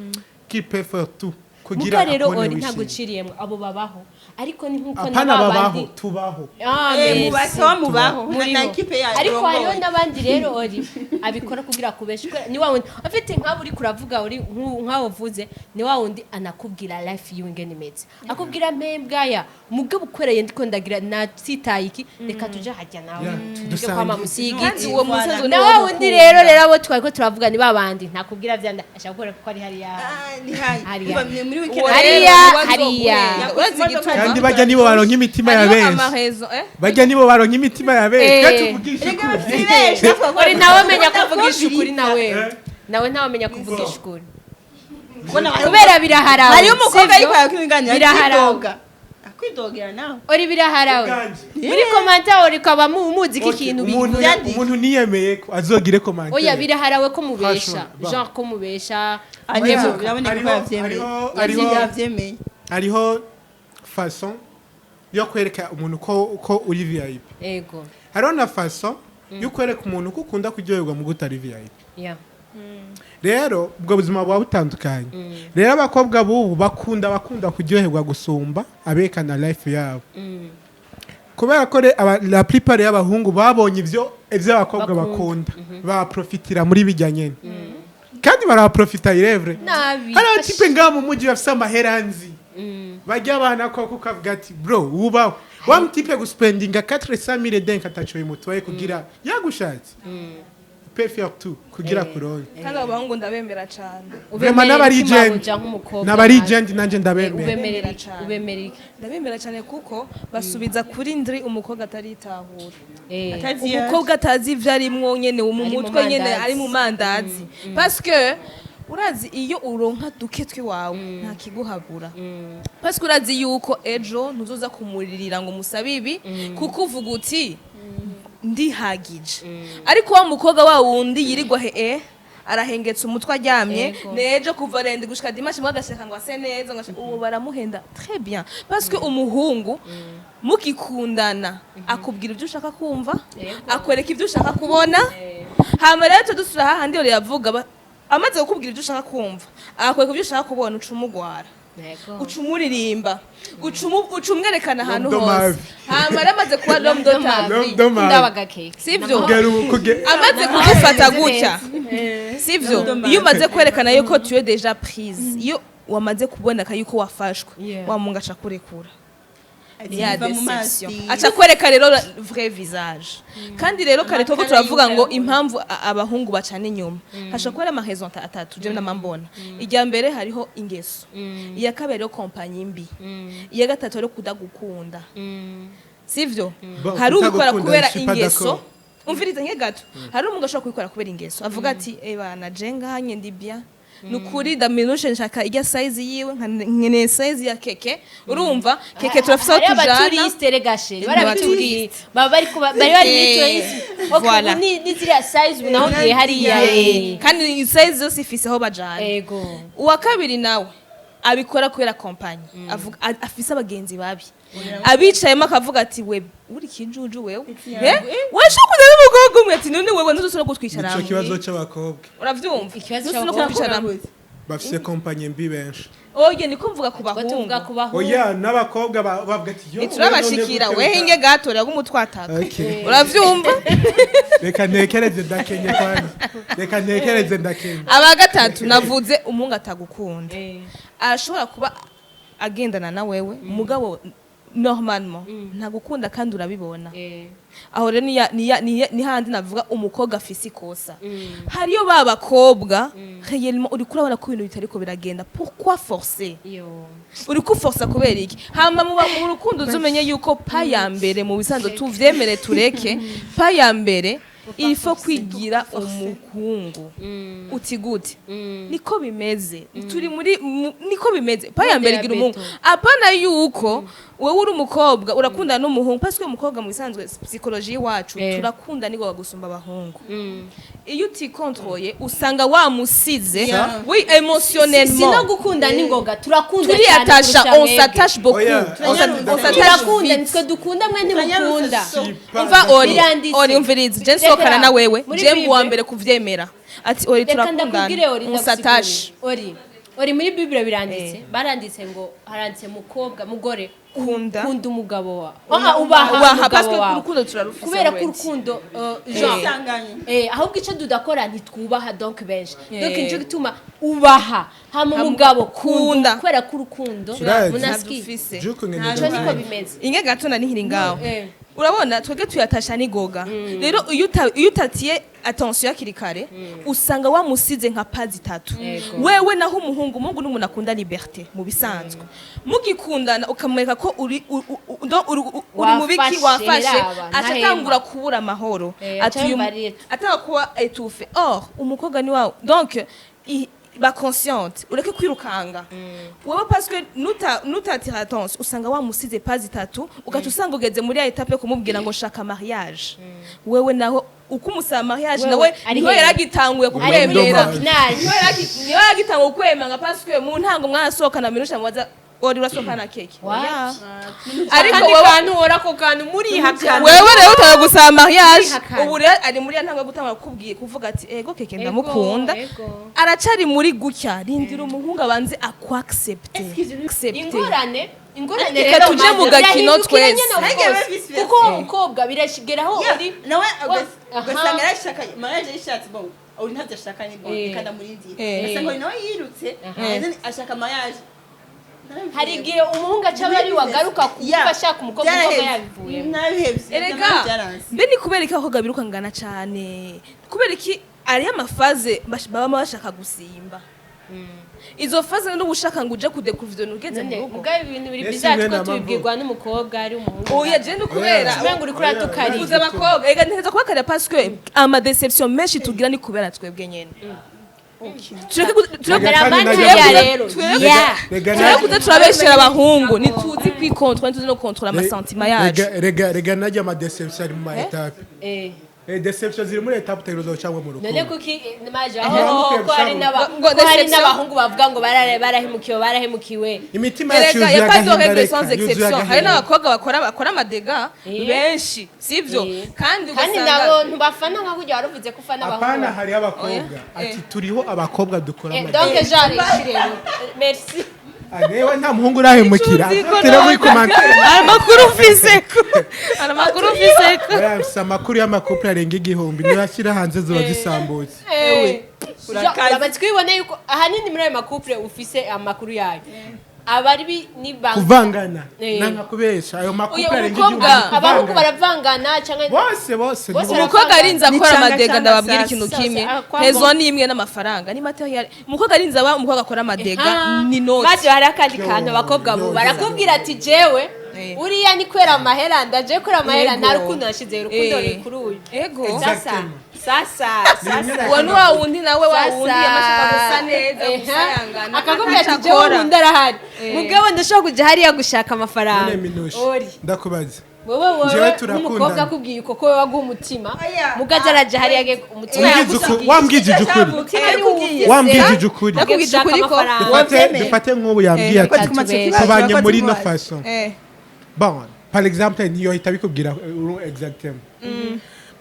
qui peut faire tout. Kugira Muga rero akubone ori ntabwo wishimye. uciriyemo, abo babaho, ariko ni nkuko Apana na babaho, babandi tubaho. Ah, Eh, merci. mubato mubaho na Muriho. na équipe yayo Ariko hariho irongoye. n'abandi rero ori abikora kugira kubesha. Ni wa wundi afite nk'abo uri kuravuga, uri nk'aho uvuze, ni wa wundi anakubwira life yiwe ingene imeze, akubwira mpembwaya mugabo ukoreye ndiko ndagira natsitaye iki, reka tuje hajya nawe Yeah, tuje dusange. kwama musi Kandi y'igiti. uwo musozi Na wa wundi rero abo twariko turavuga ni babandi ntakubwira vyanda, ashaka gukora kuko ari hariya. Ah, ni hayi. Hariya. Umva, ni muri weekend. Uwo Hariya, rero hariya. niwe azoguhenda. Urazi igituma? Kandi bajya nibo baronka imitima ya Hariho benshi. amahezo, eh? Bajya nibo baronka imitima ya benshi. Eh. Twe tuvugisha Erega ukuri. bafite benshi, bavuga ko Ori nawe amenya kuvugisha ukuri, nawe Eh. nawe ntawe amenya kuvugisha ukuri Kubona kubera biraharawe. Hariyo umukobwa Sivyo? ariko yakwiganira Biraharawe. akwidoga, akwidogera nawe. Ori biraharawe. Ubwanje. Muri commentaire ori kwaba muzi ko Okay, ikintu umuntu Byanditse. umuntu niyemeye ko azogire commentaire. Oya, biraharawe ko mubesha. Franchement, ba. Genre ko mubesha. Hariyo, Oya, biraboneka ko yavyemeye. Yavyemeye. Hariho façon yo kwereka umuntu ko uri VIP. Ego. Hariho na façon yo kwereka umuntu ko ukunda kuryoherwa mu gutari VIP. Rero ubwo buzima buba butandukanye. Rero abakobwa b'ubu bakunda kuryoherwa gusumba abekana life yabo, kubera ko la plupart y'abahungu babonye ivyo abakobwa bakunda, baprofitira muri bijya nyene, kandi baraprofita irevre. Nabi. Hari aba types ngaha mu mujyi bafise amahera nzi bajya abana koko, ukavuga ati: "Bro, wubaho wa mutipe guspendinga 400 mille denk ataco bimutwaye kugira yagushatse, peut faire tout kugira kuronke." Kandi abo bahungu ndabemera cyane. Vraiment, n'aba legend. Nk'umukobwa N'aba legend, nanje ndabemera. Ubemerera iki? Cyane. Ubemerera iki? Ndabemera cyane kuko basubiza kuri ndri umukobwa ataritahura, Atazi iyo umukobwa atazi ibyo arimwo nyene mu Ari mu mutwe nyene, mandazi. ari mu mandazi, parce que urazi iyo uronka duke twiwawe nta kiguhabura, parce que urazi yuko ejo ntuzoza kumuririra ngo musabe ibi, kuko uvuga uti: "Ndihagije." Ariko wa mukobwa wa wundi yirirwa he arahengetse umutwe aryamye, nejo kuva lundi gushika dimanche mwe agashaka ngo ase neza, ngo uwo baramuhenda très bien, parce que umuhungu mugikundana akubwira ibyo ushaka kumva, akwereka ibyo ushaka kubona. Hama rero dusubira hahandi yari yavuga, amaze kukubwira ibyo ushaka kumva, akwereka ibyo ushaka kubona, uca umugwara, uca umuririmba, uca umwerekana ahantu L'homme de ma hose. vie. Hama rero amaze kuba l'homme de ta vie, L'homme de ma vie. Ndabaga cake. Sivyo? Kugera ubu Amaze kugufata gutya, sivyo? Iyo umaze kwerekana yuko tu es déjà prise, iyo wamaze kuboneka yuko wafashwe, wa mungu aca kurekura. Ati, Ya "Biva mu déception. mazi." Aca kwereka rero vrai visage. Kandi rero kare twebwe Amakara turavuga ngo y'inka. impamvu abahungu bacana inyuma, hashobora kuba ari ama raisons atatu jewe namambona. Irya mbere hariho ingeso, iya kabiri hariho compagnie mbi, iya gatatu hariho kudagukunda, sivyo? Bon, Hari ubikora kutagukunda, kubera je suis pas ingeso. d'accord. Umviriza nke gato. Hari umuntu ashobora kubikora kubera ingeso, avuga ati: "Eh bana, je ngahanye ndi bien, nukuri ndaminushe, nshaka ijya size yiwe, nkeneye size ya keke." Urumva keke turafise aho Hariho tujana. aba touristes rega chérie, barabitubwiye, baba bari bari bari muri tourisme. Okay, Voilà. ubu ni ziriya size, ubu naho ngiye hariya. Kandi size zose ifise aho bajana. Uwa kabiri nawe abikora kubera compagnie, avuga afise abagenzi babi abicayemo, akavuga ati: "We uri kijuju wewe, eh washaka kujya n'umukobwa umwe?" Ati: "None wewe ntuzosubira kutwicaramo." Nico kibazo c'abakobwa. Uravyumva? Ikibazo Ntuzosubira c'abakobwa. kutwicaramo. Bafise compagnie mbi benshi. Oye, niko mvuga ku Tuba tuvuga bahungu. ku bahungu. Oya, n'abakobwa bavuga ati: "Yo, Ntiturabashikira. none We gute?" hinge gato rero umutwataka. Okay. Uravyumva? Reka ntekereze, ndakenye kwanza, reka ntekereze, ndakenye. Aba gatatu navuze, umuhungu atagukunda arashobora kuba agendana na wewe, mugabo normalement ntagukunda kandi urabibona. Aho rero ni handi navuga umukobwa afise ikosa. Hariyo ba bakobwa réellement uri kurabona ko ibintu bitariko biragenda, pourquoi forcer? Yo. Uri kuforsa kubera iki? Hama muba mu rukundo uzumenye yuko pas ya mbere, mu bisanzwe tuvyemere tureke, pas ya mbere il faut kwigira umuhungu. Uti gute? Niko bimeze, turi muri niko bimeze, pas ya mbere gira umuhungu. Apana yuko wewe uri umukobwa urakundana n'umuhungu, parce que umukobwa mu bisanzwe psychologie iwacu turakunda niko gusumba abahungu. Iyo utikontroye usanga wamusize, oui, émotionnellement. Si no gukunda n'ingoga, turakunda cyane Turiyatasha, kurusha on mwebwe. s'attache beaucoup. Oya, On s'attache Turakunda, vite. nitwe dukunda, mwe ntimukunda. Umva ori, Biranditse. ori, umviriza, je Reka, nsohokana na wewe, muri je mu wa Bible. mbere kuvyemera ati: "Ori, Reka turakundana, ndakubwire ori, on s'attache." ndagusigurire. Ori Uri muri Bible biranditse, baranditse ngo, haranditse mukobwa, mugore, Kunda. Kunda umugabo wawe. Ah, ubaha Ubaha, umugabo parce que wawe. urukundo turarufise Kubera ko already. urukundo, genre, Isanganywe. Ahubwo icyo tudakora, ntitwubaha. Donc benshi, donc nicyo gituma ubaha hama umugabo, kunda. kunda, kubera ko urukundo Turazi. munasiki. Dufise. Juko ngene Ico niko ndavyumva. bimeze. Inge gato na nihiri ngaho. Urabona twebwe tuyatasha nigoga. Rero iyo utatiye attention hakiri kare, usanga wamusize nka pazi 3. Wewe naho umuhungu n'umuntu akunda liberté mu bisanzwe. Mugikundana ukamwereka ko uri uri mu biki, Wafashe, wafashe, raba, aca ntahema. atangura kubura amahoro. Aca Ati yumva ari étouffé. Atanga kuba étouffé. Or umukobwa ni wawe, donc ba consciente, ureke kwirukanga wewe, parce que nutatira attention, usanga wamusize pazi 3, ugaca usanga ugeze muri ya étape yo kumubwira ngo shaka mariage. Wewe naho uko umusaba mariage, Wewe, nawe ari niho hehe? yaragitanguye Ari muri kukwemera. copinage. Niho yaragitanguye kukwemanga, parce que mu ntango mwarasohokana minusha, mubaza ori urasohokana keke. What? Oya. Ariko Akandi wewe kantu uhora ako kantu murihakana. Wewe rero utaye gusaba mariage. Murihakana. Ubu rero ari muri ya ntango yo gutangura kukubwiye kuvuga ati ego keke, ndamukunda. Ego. Aracari muri gutya, rindira umuhungu abanze akwaccepte. Ingorane Reka rero tuje mu maze gakino birahindukira twese. nyene, of Nange course. biba vice versa. Kuko uwo mukobwa birashigeraho Yeah, uri nawe ugasanga yarashaka mariage, yarishatse, bon, uri ntabyo ashaka, ni bon, reka ndamurindire. Ugasanga uyu nawe yirutse, and then ashaka mariage. Hari igihe umuhungu aca aba ari wagaruka kuko ashaka umukobwa, umukobwa yabivuyemo. Nabihevye. Erega mbe ni kubera iki abakobwa birukangana cane? Kubera iki? Ariyo ama phases baba bashaka gusimba izo phases, n'ubu ushaka ngo uje kudekuvya ugeze mu None rugo. mugabo ibintu biri Ese bizarre mwe two nama tubibwirwa n'umukobwa ari umuhungu. Oya, je ni kubera Umengo uriko uratukarira. uvuze abakobwa. Ega ntegereza kubakarira, parce que ama déception menshi tugira ni kubera twebwe nyene. Tureke Hari abandi Rega buriya rero ya Rega tureke kuza turabeshera abahungu. Ntituzi kwikontrola, ntituzi no kontrola ama sentiments yacu. Rega najya ama déception ari mu ma étapes. Déception ziri muri étape utegerezwa gucamwo mu None rukundo. kuki maje Aho aho ko hari n'aba Ngo ko hari déception. n'abahungu bavuga ngo barahemukiwe, barahemukiwe? Imitima yacu Erega yuzuye ya pas de agahinda, règle reka sans yuzuye exception. Hari agahinda. n'abakobwa bakora ama dégâts benshi, sivyo? Kandi Kandi ugasanga nabo ntubafana nka kurya waruvuze ko ufana Apana, abahungu. hariho abakobwa, ati turiho abakobwa dukora Donc ama dégâts. genre iki rero, merci. Ah, newe nta muhungu urahemukira? Icyo uzi ko Tera muri commentaire. Hari amakuru ufise ko, hari amakuru ufise ko. Oya, mfise amakuru y'ama couples arenga 1000, niyo ashyira hanze ziba zisambutse. Uramaze kubibona yuko ahanini muri ayo ma couples ufise amakuru yayo abari ni Kuvangana. Nanga kubesha, ayo Oya, ma couples arenga umukobwa, 1000 Abahungu kuvangana. baravangana cyangwa Bose, bose. Bose Nibo. Umukobwa arinze akora Ni canga ama dégâts, canga ndababwira sasa. ikintu Sasa, kimwe. kwa Hezo ni imwe n'amafaranga ni matériel. Umukobwa arinze aba umukobwa akora ama dégâts ni noti. Maze hari akandi kantu, abakobwa Yo, bo yo, barakubwira ati jewe uriya ni kwera amahera, ndaje kwera amahera, nta rukundo nashize, urukundo ruri kuri uyu. Ego. Sasa sasa sasa. Uwo ni wa wundi nawe, wa wundi Sasa. yamashaka gusa neza, gusayangana, Akakubwira ati ataco jewe akora. nkunda arahari, mugabo ndashobora kuja hariya gushaka amafaranga. None Minushe, Ori ndakubaza. Wowe wowe Jewe turakundana. nk'umukobwa akubwiye uko ko wowe waguha umutima, Oya. mugaza araja hariya umutima yagusigiye. Wambwije ukuri. Umutima ni uwufise. Wambwije ukuri. Nakubwije ukuri ko Dufate nk'ubu yambwiye ati tubanye muri ino façon. Bon, par exemple ntiyohita bikubwira exactement,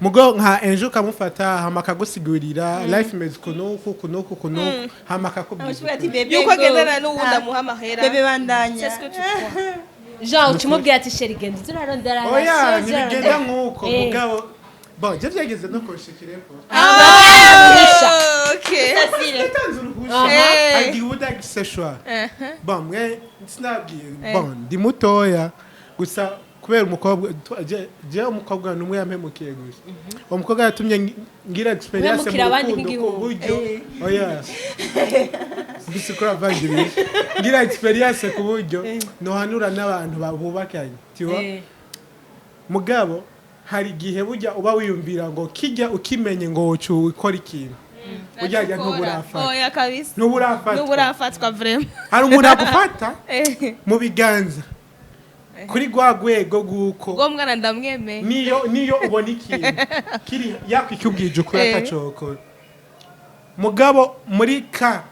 mugo nka enjo ukamufata hama akagusigurira life imeze uku n'uku, uku n'uku, uku n'uku, hama akakubwira Amashuri ati bébé Yuko go. agendana n'uwundi Ah, amuha amahera. Bébé bandanya. C'est ce que tu crois. Jean ucimubwira ati chéri, genda uze urarondera. Oya, ntibigenda nk'uko. Mugabo bon, je byageze no kunshikireko. Ah, okay. Yatanze uruhusha. Agiye udagise choix. Bon, mwe sinabwiye, bon, ndi mutoya gusa kubera umukobwa je umukobwa numwe yampemukiye gusa. Uwo mukobwa yatumye ngira experience mu Uhemukira abandi rukundo ku nk'igihumbi. buryo, oya, mbese ko uravanga ibintu, ngira experience ku buryo nohanura n'abantu bubakanye tiwa. Mugabo hari igihe burya uba wiyumvira ngo kijya ukimenye ngo woca ukora ikintu, burya ntuburafatwa. Oya kabisa. Ntuburafatwa. Ntuburafatwa vraiment. Hari umuntu agufata mu biganza kuri rwa rwego rw'uko Ubwo mwana ndamwemeye. niyo ubona ikintu kiri yakwikubwije ukuri atacokora, mugabo muri ka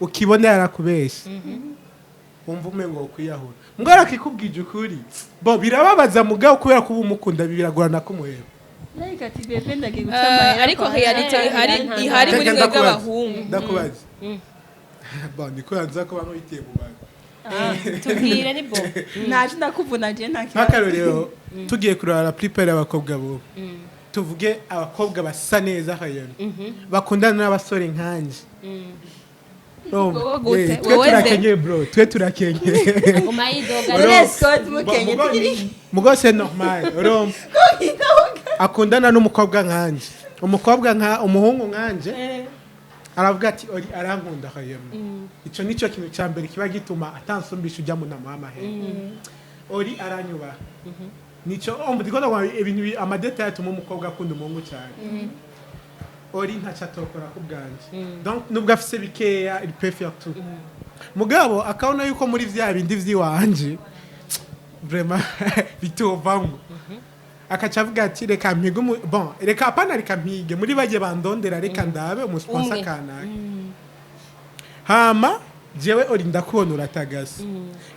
ukibona yarakubeshye, wumva umengo kwiyahura. Mugabo arakikubwije ukuri, bo birababaza, mugabo kubera kuba umukunda biragorana kumuheba. Like ati bébé, ndagiye guca amahera Ariko kwa réalité ihari, ihari muri Reka mwebwe ndakubaza, abahungu. Ndakubaza, Bon, niko yanza ko bamwe bitiye mu bantu. Tubwire, ni bo. Naje ndakuvuna je, nta kibazo. Nk'akarorero, tugiye kuraba la plupart y'abakobwa bo, tuvuge abakobwa basa neza hayano bakundana n'abasore nkanje. Urumva? Wowe gute? Eh, twe Wowe nde? turakenye bro, twe turakenye. Guma yidoga. None Scott mukenye tugiri. Mugo c'est normal, urumva, akundana n'umukobwa nkanje, umukobwa nka umuhungu nkanje, aravuga ati: "Ori arankunda." Hayemo ico nico kintu cya mbere kiba gituma atansumbisha ujya mu nama y'amahera. Ori aranyubaha, nico ndiko ndavuga ibintu ama détails atuma umukobwa akunda umuhungu cyane. Ori ntacyo atokora ku bwanje, donc nubwo afise bikeya, il peut faire tout. Mugabo akabona yuko muri vya bindi vy'iwanje vraiment bitovamwo, akaca avuga ati: "Reka mpige bon, reka apana, reka mpige muri bagiye bandondera, reka ndabe umu sponsor Umwe. kanaka." Hama jewe ori ndakubona uratagase,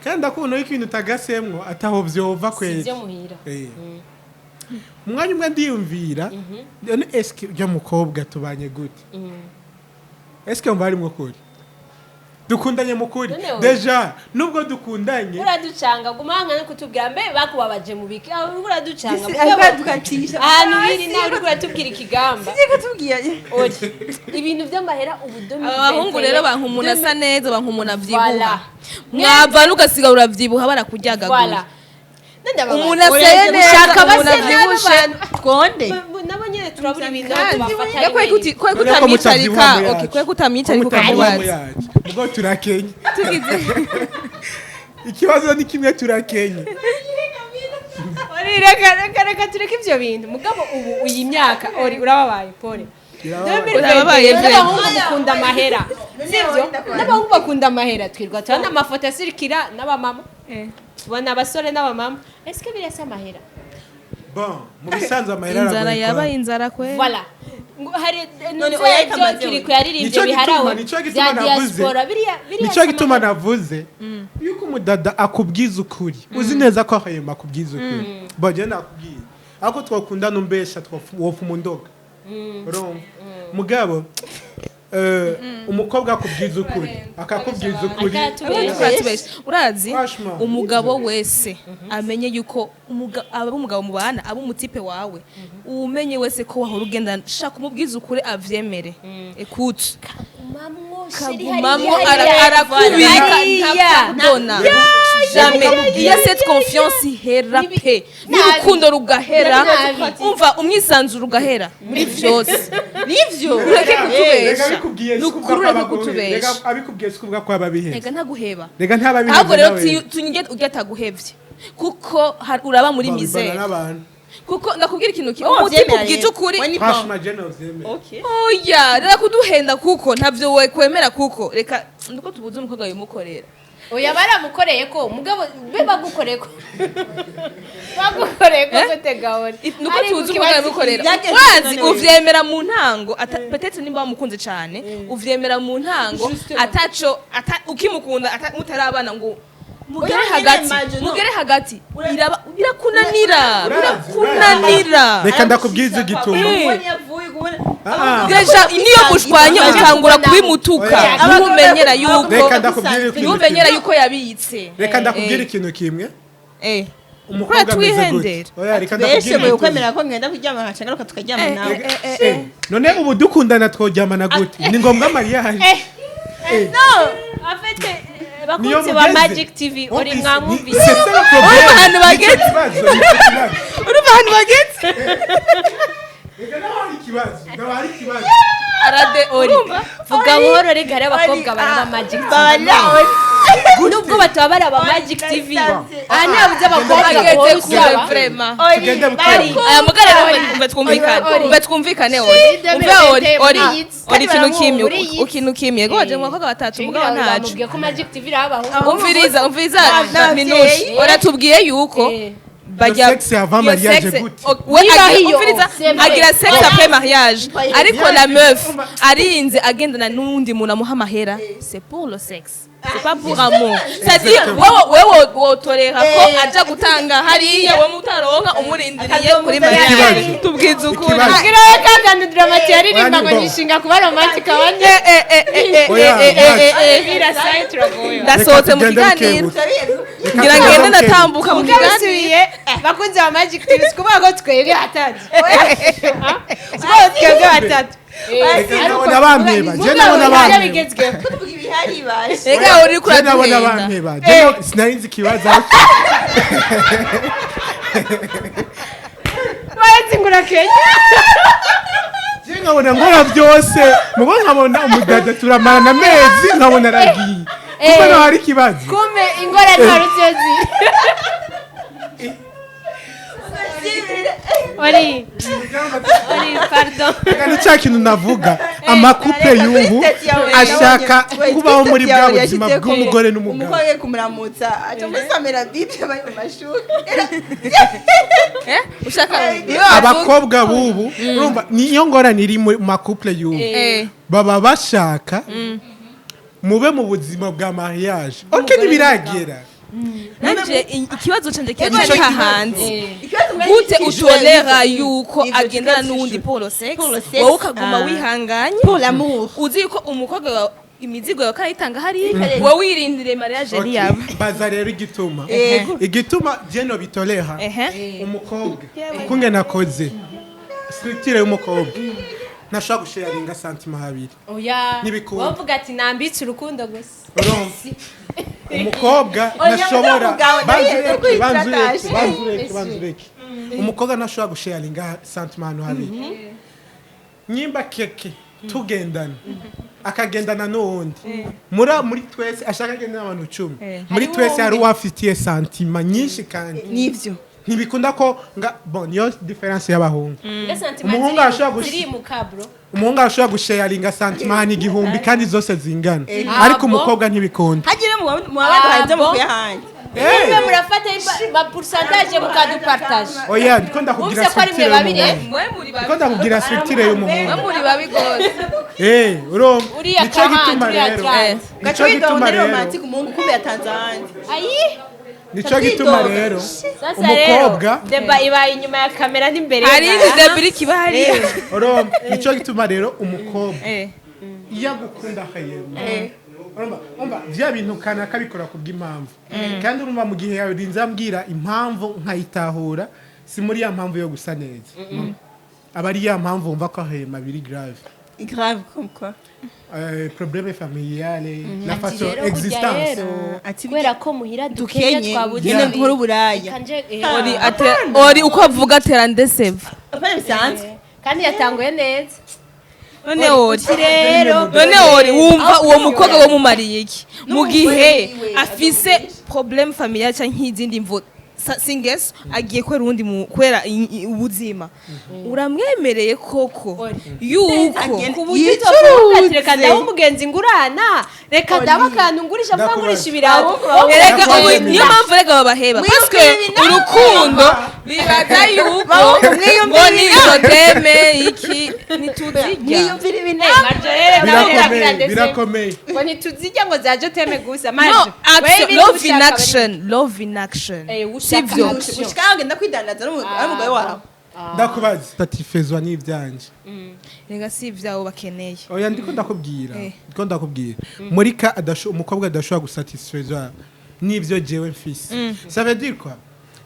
kandi ndakubona yuko ibintu utagasemwo ataho vyova kweli. Sivyo muhira. Eh. Umwanya umwe ndiyumvira: none eske ujya mukobwa tubanye gute? Eske mva arimwo kuri dukundanye mukuri? None wowe- Déjà nubwo dukundanye, Uraducanga, guma hanga no kutubwira mbe bakubabaje mu biki. Ah, uriko uraducanga. Ariko adukatisha. Ahantu biri nawe uriko uratubwira ikigamba. Sije kutubwira. Ori ibintu by'amahera ubu Aba bahungu rero banka umuntu asa neza, banka umuntu avyibuha. Voilà. Mwavana ugasigara uravyibuha, barakuryagagura. Voilà. Umuntu aseye neza, Ushaka umuntu base nabi avyibushe. abantu. Twonde. Nabo nyene turabura ibintu Kandi tubafata. ya kwe None ko kutamwicarika. mutavyibuha mu Okay, yacu. kwe kutamwicarika Ko mutavyibuha mu ukamubaza. yacu. Mugo turakenye. Tugize Ikibazo ni kimwe, turakenye. Ori, reka reka reka tureke ivyo bintu. Mugabo ubu iyi myaka, ori urababaye, pole. Birababaye. Urababaye pe. N'abahungu mukunda amahera, sivyo? N'abahungu bakunda amahera. Twirwa tubona amafoto asirikira n'abamama, tubona abasore n'abamama. Eske biriya si amahera? Bon, mu bisanzwe amahera Inzara aragoye. yabaye inzara kwe. Voilà. Ngo hari None none oya, ibyo kamaze Kiriko yaririmbye Nico gituma- biharawe nico gituma bya navuze- diaspora, biriya biriya Nicyo si gituma amahera. navuze yuko umudada akubwiza ukuri, uzi neza ko ahema akubwiza ukuri. Bon, je nakubwiye ariko twakundana umbesha, wopfa undoga, urumva? Mugabo umukobwa akubwiza ukuri, akakubwiza ukuri. Akatubesha. Uratubesha. Urazi, Franchement. umugabo wese amenye yuko aba umugabo mubana, aba umu type wawe, umenye wese ko wahora ugenda, shaka umubwiza ukuri avyemere. Écoute, kagumamwo, arakubika, ntakudona jamais. Iyo cette confiance ihera pe, n'urukundo rugahera, umva, umwisanzuro ugahera muri vyose. Nivyo. Ureke Rega kutubesha. abikubwiye Ni si ukuri, kuvuga ko ureke abaguhe- rega kutubesha. abikubwiye si kuvuga ko ababiheza. Rega ntaguheba. Rega ntababiheza. Ahubwo rero nawe. tunyige ujya ataguhevye, kuko uraba muri Babibana misère. n'abantu. Kuko ndakubwira ikintu kimwe, Wowe umutima wavyemera ubwije rero. ukuri. We ni bon. Franchement, je novyemera. Okay. Oya, reka kuduhenda, kuko ntavyo we kwemera, kuko reka nuko tubuze umukobwa bimukorera. Oya, baramukoreye ko, mugabo be bagukoreye ko, bagukoreye ko gute gahora? Nuko tuzi umukobwa bimukorera. Byagenze Wazi, none. uvyemera mu ntango peut-être nimba wamukunze cane, uvyemera mu ntango ataco ukimukunda mutarabana ngo mugere Oya, nyene hagati, imagine, no. mugere hagati, birakunanira, Urazi, birakunanira. Reka ndakubwiza igituma. Ubonye yavuye kubona. Ah, Déjà niyo mushwanye utangura kubimutuka. Oya. Ntumenyera yuko Reka ndakubwira ikintu ntumenyera kimwe. yuko yabitse. Reka ndakubwira ikintu kimwe. Umukobwa Kubera ameze gute? twihendera. Oya, reka Beshe ndakubwira mwe igituma. ukwemera ko ngenda kuryama nkaca ngaruka tukaryama nawe. None ubu dukundana tworyamana gute? Ni ngombwa mariage? Afete Niyo bakunzi ba mugeze. Magic TV, uri Wumvise? mwamwumvise. C'est ça le problème. Urumva ahantu bageze? Nicyo kibazo, nicyo kibazo. Urumva ahantu bageze? Reka naho hari ikibazo, naho hari ikibazo. Arade ori vuga buhoro, rega hariho abakobwa baraba Magic TV. Babara. Nubwo bataba baraba Magic TV, aha ntihabuze abakobwa Bageze bahora kure. usaba. Vraiment. Tugende buke. Aya mugare rero, umve twumvikane, umve twumvikane. Ori, umve, ori, ori, ori, ikintu kimwe, ikintu kimwe yego waje mu bakobwa batatu, mugabo ntaco. Bamubwiye ko Magic TV irabaho. Umviriza, umviriza. N'abavyeyi. Minushi oratubwiye yuko Bajya Sexe avant iyo mariage sexe- gute? We Niba agira, hiyo, umviriza, c'est vrai. agira sexe après mariage, ariko la meuf arinze agendana n'uwundi muntu amuha amahera, c'est pour le sexe, c'est pas pour amour. C'est-à-dire wewe wotorera ko aja gutanga hariya, wowe mutaronka, umurindiriye kuri mariage? Ikibazo. Tubwize ukuri. Ikibazo. Kugira we kakantu Dramati yaririmba ngo Oya, ni nyishinga kuba romantic abandi. Eh, eh, eh, eh, eh, Oya, eh, eh, eh, eh. Birasaye, turagoye. Ndasohotse mu Reka tugende kiganiro. bukebuke. Reka Ngira tugende ngende, bukebuke. ndatambuka mu kiganiro. Bisubiye, bakunzi ba Magic TV, sikuvuga ko twebwe batatu, sikuvuga ko twebwe batatu. Reka ndabona bampeba, je ndabona Mugabo bampeba. bigezweho. Tuvuga ibihari bashe. Rega uri Je ndabona kuraduhenda. bampeba. Je sinari nzi ikibazo aho Baretse ngura Kenya. Je nkabona nkora byose, mubo nkabona umudada turamarana amezi, nkabona aragiye, kuko naho hari ikibazo. Kumbe ingorane wari uzi iyo ziri. Ori, pardon. Reka ni cya kintu navuga, ama couple y'ubu ashaka kubaho muri bwa buzima bw'umugore n'umugabo. Umukobwa agiye kumuramutsa, aca musamira bible bari mu mashuri. Eh, ushaka Abakobwa b'ubu, urumva niyo ngorane iri mu ma couple y'ubu, baba bashaka mube mu buzima bwa mariage, ok, ntibiragera. Nanje ikibazo canje kiracyari hahanze. Ikibazo mwari Gute kikijwe utolera n'ivyo- yuko n'ivyo agendana kibazo n'uwundi c'ishuri? pour le sexe, Pour le sexe, wowe ukaguma ah. wihanganye, Pour l'amour. uzi yuko umukobwa wawe imizigo yawe karayitanga hariya, wowe wirindiriye mariage Ok, ntiyaba? Baza rero igituma, Yego. igituma jeno bitoleha umukobwa ukunge nakoze structure y'umukobwa, ntashobora gusharinga sentiment habiri. Oya. Ntibikunda. Wowe uvuga ati nambitse urukundo gusa. Urumva umukobwa Oya, ntashobora mugabo, banza nawe ureke, kuri banza ureke, tataje. banza ureke, banza ureke. Umukobwa ntashobora gusharinga sentiment ahantu habiri. Nyimba keke tugendana, akagendana n'uwundi, muri twese ashaka agendana n'abantu 10, muri twese hari uwafitiye sentiment nyinshi kandi Nivyo. ntibikunda ko nga bon, niyo différence y'abahungu. Mbese sentiment Umuhungu arashobora zirimuka, bro. Umuhungu arashobora gusharinga sentiment 1000 kandi zose zingana, ariko Ah, bon? umukobwa ntibikunda. Hagire mu baduhaye ibyo Ah, bon? mukuye ahandi. Mwe murafata ma pourcentage mukadupartage. Oya, ndiko ndakubwira Wumvise ko ari mwe structure babiri? y'umuhungu. Mwe muri Ndiko babi. ndakubwira structure y'umuhungu. Mwe muri babi gose. Urumva Uriya nico gituma 40, uriya rero 30. nico gituma Gaca rero romantique, umuhungu kumbe yatanze ahandi. Ayi. Nico gituma rero Sasa rero umukobwa débat ibaye inyuma ya kamera n'imbere. Hari indi débat iri kiba hariya. Urumva nico gituma rero umukobwa iyo agukunda akayema, urumva umva vya bintu kanaka bikora kubw'impamvu, kandi urumva mu gihe yarinze ambwira impamvu nkayitahura, si muri ya mpamvu yo gusa neza, aba ari ya mpamvu wumva ko ahema biri grave. Grave comme quoi? Problème familiale, la façon Rero burya existence. rero Ati kubera ko muhira dukenye, dukenye twabuze nyine nkora uburaya. Kanje Ori ori uko avuga atera ndeseva. Apana, bisanzwe. Kandi yatanguye neza. None ori Rero none ori wumva uwo mukobwa wo mumariye iki mu gihe wiwe afise problème familiale cyangwa nk'izindi mvo singeso, agiye kwera uwundi kubera ubuzima, uramwemereye koko yuko Agenda- Ku buryo utovuga ati reka ndabe umugenzi ngurana, reka ndabe akantu ngurisha, mvuga ngurisha ibirato. Erega ubu Ndakwemera. niyo mpamvu erega babaheba, parce que urukundo bibaza yuko ngo ni je t'aime, iki ntituzirya. Mwiyumvira ibintu. Birakomeye, birakomeye. Ngo ntituzirya, ngo za je t'aime gusa. No Maje action, love in action, love in action. Sivyo? Gushika agenda kwidandaza n'umugore wawe. Ndakubaza, satisfaiswa n'ivyanje? Rega si ivyabo bakeneye. Oya, ndiko ndakubwira, ndiko ndakubwira muri ka umukobwa adashobora gusatisfaiswa n'ivyo jewe mfise. Ça veut dire quoi?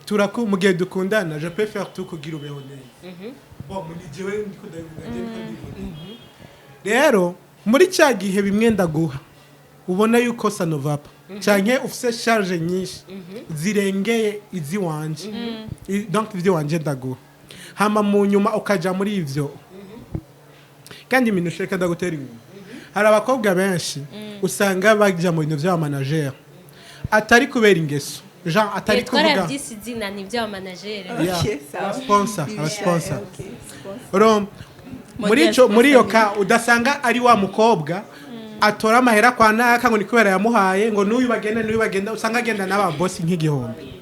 Turaku mu gihe dukundana, je peux faire tout kugira ubeho neza. Bon, muri jewe ndiko ndabivuga, jewe ndiko ndivuga rero muri cya gihe bimwe ndaguha, ubona yuko ça ne va pas canke ufise charge nyinshi zirengeye iziwanje. Donc ivyo wanje ndaguha, hama mu nyuma ukaja muri ivyo. Kandi ibintu ushaka ndagutera inkuru, hari abakobwa benshi usanga bajya mu bintu by'aba manager, atari kubera ingeso, Jean atari kuvuga. Twarabyise izina, ni iby'abamanageri. Yeah, Okay, sawa. aba-sponsor, aba-sponsor. Okay, sponsor. Urumva muri ico, muri iyo ka udasanga ari wa mukobwa atora amahera kwa naka ngo ni kubera yamuhaye, ngo n'uyu bagenda, n'uyu bagenda, usanga agenda n'ababosi nk'igihumbi.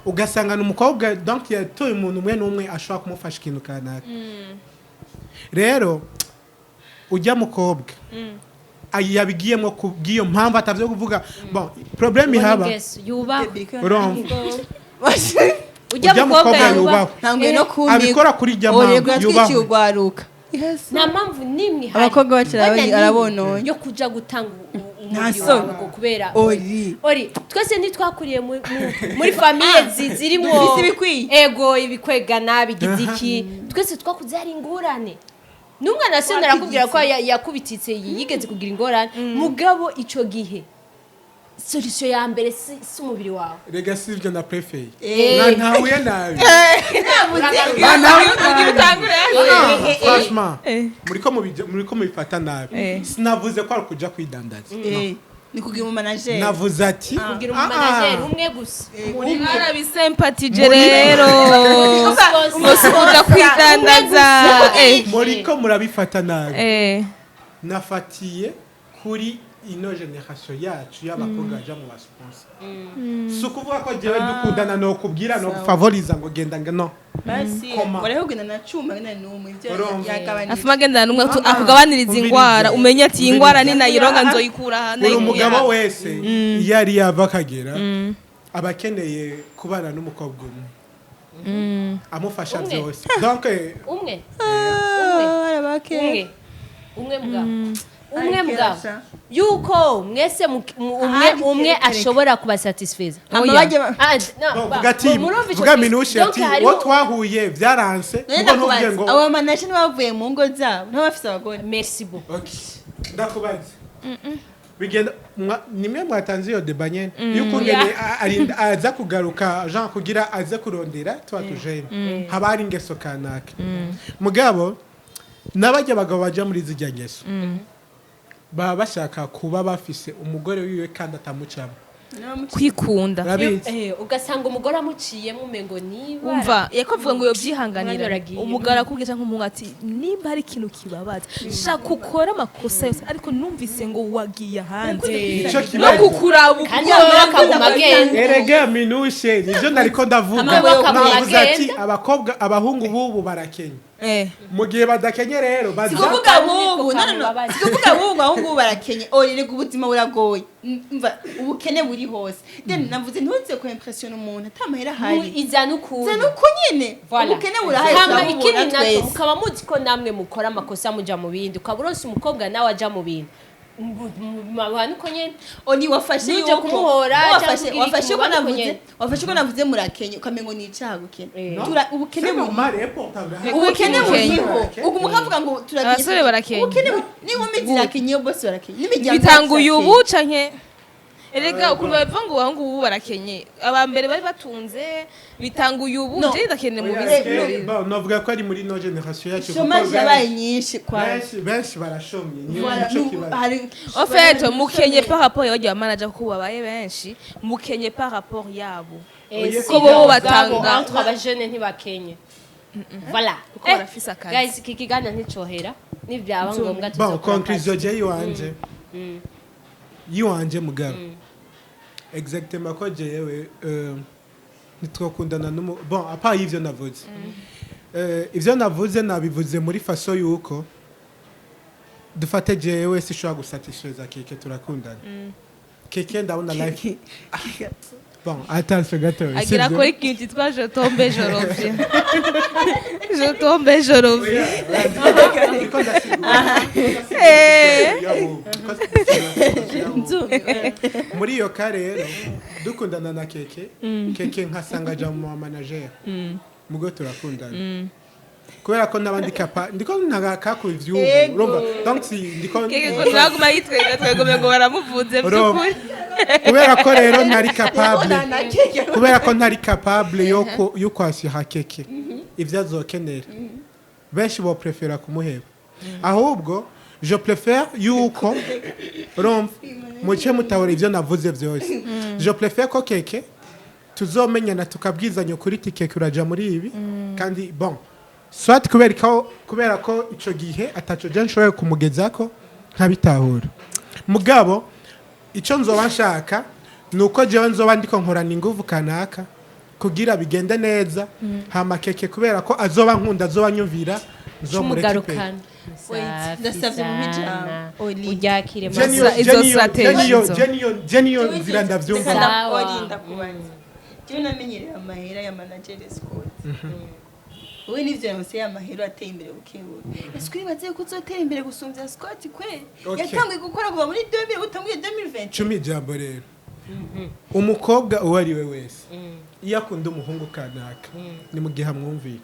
Ugasanga ni umukobwa, donc yatoye umuntu umwe n'umwe ashobora kumufasha ikintu kanaka. Rero ujya mukobwa yabigiyemo kubw'iyo mpamvu, atavyo kuvuga. Bon, problème ihaba, Ingeso yubahwe. Urumva, ujya ujya mukobwa mukobwa yubahwe. yubahwe. Ntanguye no kumika. Abikora kuri ijya Orego mpamvu, yatwikiye yubahwe. urwaruka. Yes. Nta mpamvu n'imwe ihari. Abakobwa bacu Mbona n'imwe arabononye. yo kuja gutanga Nta umubiri soni. wawe ngo kubera Ori. Ori, twese ntitwakuriye muri famille zirimo Dufise ibikwiye. Ego, ibikwegana bigize iki, twese twakuze hari ingorane. N'umwana se narakubwira ko yakubititse, yigeze kugira ingorane. Mugabo ico gihe solution ya mbere si umubiri wawe. Rega si ibyo na préféré. Eh. Ntahuye nabi. Franchement, muriko mubifata nabi. Sinavuze ko ari ukuja kwidandaza. Ni kugira umu manager. Navuze ati Kugira ah, ah. umu manager umwe gusa. Mwarabisempatije rero ngo si ukuja kwidandaza. Muriko murabifata nabi. Nafatiye kuri ino génération yacu y'abakobwa baja mu ba sponsor. Si ukuvuga ko jewe dukundana no kubwira no gufavoriza ngo genda ngo no. Basi. Koma. Wariho kugenda na cuma na numwe ibyo Urumva. yagabanije. Afuma agendana n'umwe akugabaniriza Umvirize. ingwara, umenye ati iyi ngwara Umvirize. ninayironga nzoyikura aha. Buri Ndayikura mugabo aha. wese iyo ari yava akagera aba akeneye kubana n'umukobwa umwe amufasha Umwe. byose. Donc umwe. Ah, arabake. Umwe umwe mugabo, umwe Arikera mugabo sha. yuko mwese umwe Ahandi umwe kereka. ashobora kubasatisfeza. Hama Oya. bajye ba- Ah, no, Bon, vuga ati murumva ico vuga kintu. minushe Donc ati hariho uwo twahuye byaranse. None Ubwo ntuvuge ndakubaza, ngo abo manager ntibavuye mu ngo zabo, ntibafise abagore? Merci beaucoup. Okay. Ndakubaza, bigenda nimwe mwatanze iyo débat nyene yuko ngene aza kugaruka Jean kugira aze kurondera tuba tujene, haba hari ingeso kanaka. Mugabo n'abajya abagabo baja muri zijya ngeso baba bashaka kuba bafise umugore wiwe kandi atamucamo. Kwikunda. Urabizi. Ugasanga umugore amuciyemo umengo niba Umva, yako avuga ngo yobyihanganira. Umwanya uragiye. Umugabo arakubwira cyangwa umuhungu ati nimba hari ikintu kibabaza, shaka ukore amakosa yose, ariko numvise ngo wagiye ahandi Ico no kibazo kukuraba. Kandi nawe akaguma agenda. Erega minushe, nivyo nariko ndavuga. Amaboko akaguma Navuze ati agenda. abakobwa, abahungu bubu barakenye. Mu gihe badakenye rero baza Sikuvuga Niko bubu, no no no. kamubabaza. Sikuvuga bubu, ahubwo ubu barakenye. Rega ubuzima buragoye. Umva, ubukene buri hose. Then navuze ntuze ko impression umuntu atamahera ahari. Izana ukuntu. Zana uko nyene. Voilà. Ubukene burahari, Hama turabubona ikindi naco, twese. mukaba muzi ko namwe mukora amakosa muja mu bindi, ukaba uronse umukobwa nawe aja mu bindi, mabana uko nyene. Oni wafashe Ntuje yuko kumuhora wafashe cyangwa wafashe ko kugira navuze nyene. Wafashe ko navuze murakenye, ukamengo ni icaha gukena. Eh. Tura ubukene C'est buri normal, eh, pourtant, burahari. ubukene Ubukene. buriho, ubwo mukavuga ngo turakenye. Abasore barakenye. Ubukene n'inkumi zirakenye, bose barakenye, n'imiryango Bitanguye yacu ubu canke erega ukuntu babivuga ngo abahungu ubu barakenye, aba mbere bari batunze, bitanguye ubu. No. Je ndakeneye mu Oya, bizi. bon, novuga ko ari muri no génération yacu kuko Chômage yabaye nyinshi kwa benshi barashomye, niyo Voilà, nico kibazo. En fait, mukenye par rapport y'abagiye manager, kuko babaye benshi, mukenye par rapport yabo. Oya, Kuko bo batanga entre abajene ntibakenye, voilà. Kuko barafise akazi. Guys, iki kiganiro nticohera, nibyaba ngombwa Bon, tuzokora conclusion je yiwanje mugabo, exactement ko jewe ntitwakundana n'umu, bon, à part y'ivyo navuze. Ivyo navuze nabivuze muri façon yuko dufate jewe sishobora gusatisfeza Keke, turakundana Keke, ndabona life, bon, attention gato. Agira Sivyo? akora ikintu cyitwa je tombe je reviens, je tombe je reviens. Ndiko ndasigura. Muri iyo ka rero dukundana na Keke, Keke nkasanga aja mu manager, mugo turakundana kubera ko n'abandi kapa ndiko ntagaka ivyubu. Ego. Urumva, donc si ndiko Keke ko twaguma yitwenga, twagumye ngo baramuvuze. Urumva. By'ukuri. Kubera ko rero ntari capable, Na Keke. Kubera ko ntari capable yo kwasiha Keke ibyo azokenera, benshi bo prefera kumuheba. Ahubwo je préfère yuko, urumva, muce mutabura ibyo navuze byose, je préfère ko Keke tuzomenyana tukabwizanya ukuri ti Keke uraja muri ibi, kandi bon, soit kubera ko ico gihe ataco je nshoboye kumugezako nkabitahura. Mugabo ico nzoba nshaka ni uko jewe nzoba ndiko nkorana inguvu kanaka. Kugira bigende neza, hama keke, kubera ko azoba nkunda, azoba nyumvira, nzomureke pe. Cumugarukana. Wait, ndasavye mu ijambo. Oli. Uryakire. Je niyo- Masa. Izo je niyo- strategy je niyo- izo. je niyo nzira ndavyumva. Sawa. Oli, ndakubaza. Jewe namenyereye amahera ya manager Scott. Wowe nivyo yaronse ya mahera, ateye imbere bukebuke. Ese uribaze ko uzotera imbere gusumvya Scott kweli? Okay. Yatanguye gukora kuva muri 2000, utanguye 2020. Cumi ijambo rero, umukobwa uwo ari we wese iyo akunda umuhungu kanaka, ni mu gihe amwumviye.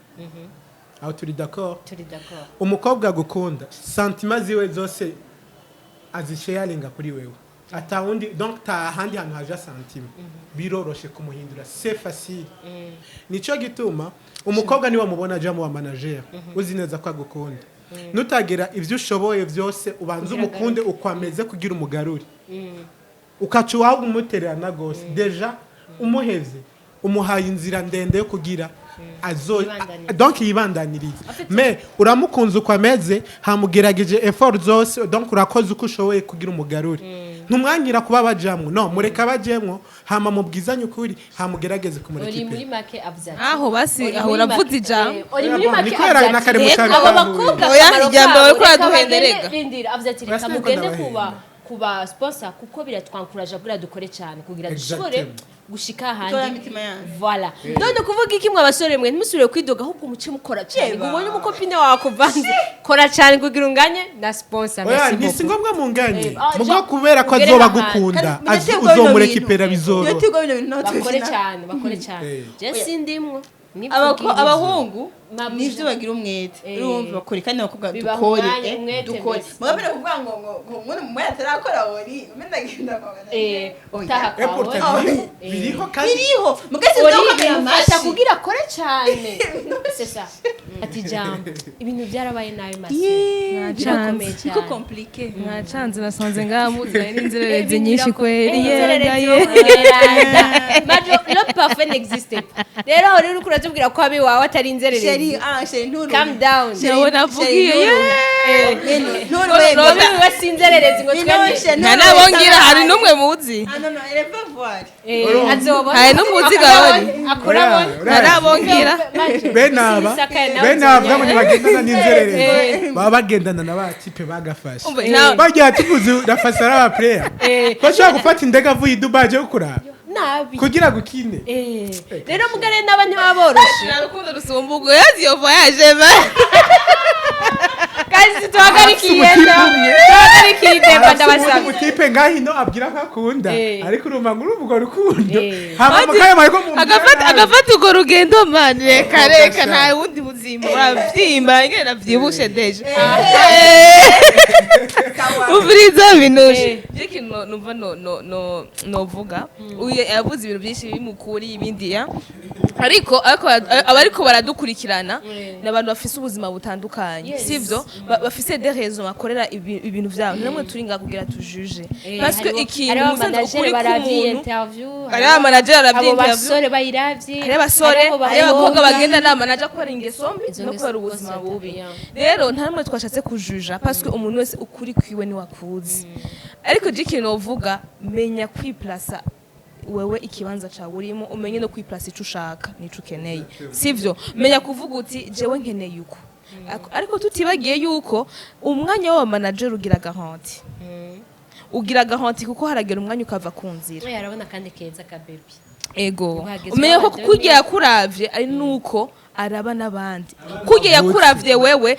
Aho turi d'accord? Turi d'accord. Umukobwa agukunda, sentiments ziwe zose azisharinga kuri wewe, atawundi. Donc ta handi hantu haja sentiment, biroroshe kumuhindura, c'est facile. Nico gituma umukobwa niwe mubona aja mu wa manager, uzi neza ko agukunda, nutagira ivyo ushoboye byose ubanze umukunde uko ameze kugira umugarure, ukaca iwabo umutererana gose, déjà umuhevye, umuhaye inzira ndende yo kugira azo Yibandanirize. Donc yibandanirize. Mais uramukunze uko ameze, hamugerageje effort zose, donc urakoze uko ushoboye kugira umugarure, ntumwanyira kuba bajamwo, no mureka bajemwo, hama mubwizanye ukuri, hamugerageze kumureka. Uri muri Ipe make avuze ati Aho basi, Uri aho muri uravuze ijambo. uri muri Oya, make ni kubera avuze na ati, kare abo mutabitahuye. bakobwa Oya, akamaro ijambo kabo, bariko reka baraduhenderega. rindira, avuze ati reka Urasanga mugende ndabahenda. kuba sponsor, kuko biratwankuraje kugira dukore cyane, kugira dushobore Exactement. gushika ahandi. Gutora imitima yanyu. Voilà. None kuvuga iki, mwe abasore mwe ntimusubire kwidoga, ahubwo muce mukora cyane ngo Yeba. ubonye umucopine wawe akuvanze. Kora cyane kugira unganye na sponsor. Oya, Merci ntisi beaucoup. ngombwa munganye. Ah, Mugo kubera ko ugere azoba ahantu. agukunda, Kandi mudategwa bino uzomureka bintu. ipera, bizoroha. Mudategwa bino bintu, natwe Bakore tubishina. cyane, bakore cyane. Je sindimwo. Abahungu Mabuja. nivyo bagira umwete, urumva, bakore, kandi abakobwa Bibaha dukore, umwanya, umwete dukore. mbese. Mugabane kuvuga ngo ngo umwe atarakora, ori umwe ndagenda kwa Oya. Taha Et kwawe. pourtant biriho kandi. Biriho mugasi Ori ndokomera bimufasha amashi. kugira akore cyane, c'est ça. Ati jambo ibintu byarabaye nabi mase, birakomeye Niko cyane. compliqué. Mwacanze, nasanze ngaha muzanye n'inzererezi nyinshi kweri. Inzererezi Yenda yo ye. mweranda. Majo, le parfait n'existe pas. Rero aho rero uriko uratubwira ko abiwawe atari inzererezi. Chérie, ah chérie, nturu. Calm down. Nawe navugiye ye. Nturu. Robi we si inzererezi ngo twemere. Nta nabongira, hari n'umwe muzi. Ah non non, elle est pas voir. Azobona. Hari n'umuzi gahori. Akurabona. Oya, Ntarabongira. Bene aba, bene aba ngo ntibagendana n'inzererezi, baba bagendana na ba type bagafashe. Umva, Bagira tuvuze nafashe ari aba player bashobora gufata indege avuye i Dubai aje kuraba Nabi. kugira gukine. Rero mugare n'aba ntibaboroshe. Nta rukundo rusumba ubwo, yazi iyo voyage ba. Kandi tuhagarikiye, tuhagarikiye idemba, ndabasaba. Umutype ngaho ino abwira ko akunda, ariko urumva ngo urumva urwo rukundo, Eh. hama mukanya mariko mu Agafata, agafata urwo rugendo man, reka reka, nta wundi buzima, uravyimba ingene navyibushe déjà. Umviriza binuje. Ikintu numva no novuga, uyu yavuze ibintu byinshi bimukuri ibindi ya, ariko abariko baradukurikirana ni abantu bafise ubuzima butandukanye. Sivyo? Bafise des raisons bakorera ibintu vyabo. Namwe turi ngaha kugira tujuje, parce que ikintu Hariho musanze abamanager ukuri baravye k'umuntu. interview. Hariho abamanager baravye abo interview. Basore bayiravye. Hariho abasore, hariho hariho abakobwa bagenda nama naja kubera ingeso mbi Izo no ngeso kubera ubuzima rwose bubi. yeah. Rero nta namwe twashatse kujuja, parce que umuntu wese ukuri kwiwe niwakuzi. Ariko je ikintu novuga, menya kwiplasa wewe ikibanza cawe urimo, umenye no kwiplasa ico ushaka n'ico ukeneye, sivyo? Menya kuvuga uti jewe nkeneye uko. Ariko tutibagiye yuko umwanya w'aba manager ugira garantie, ugira garantie, kuko haragera umwanya ukava ku nzira. Oya, arabona kandi keza ka baby. Ego. Uhageze Umenye ko wabanje. kurya yakuravye ari nuko araba n'abandi. Kurya yakuravye wewe,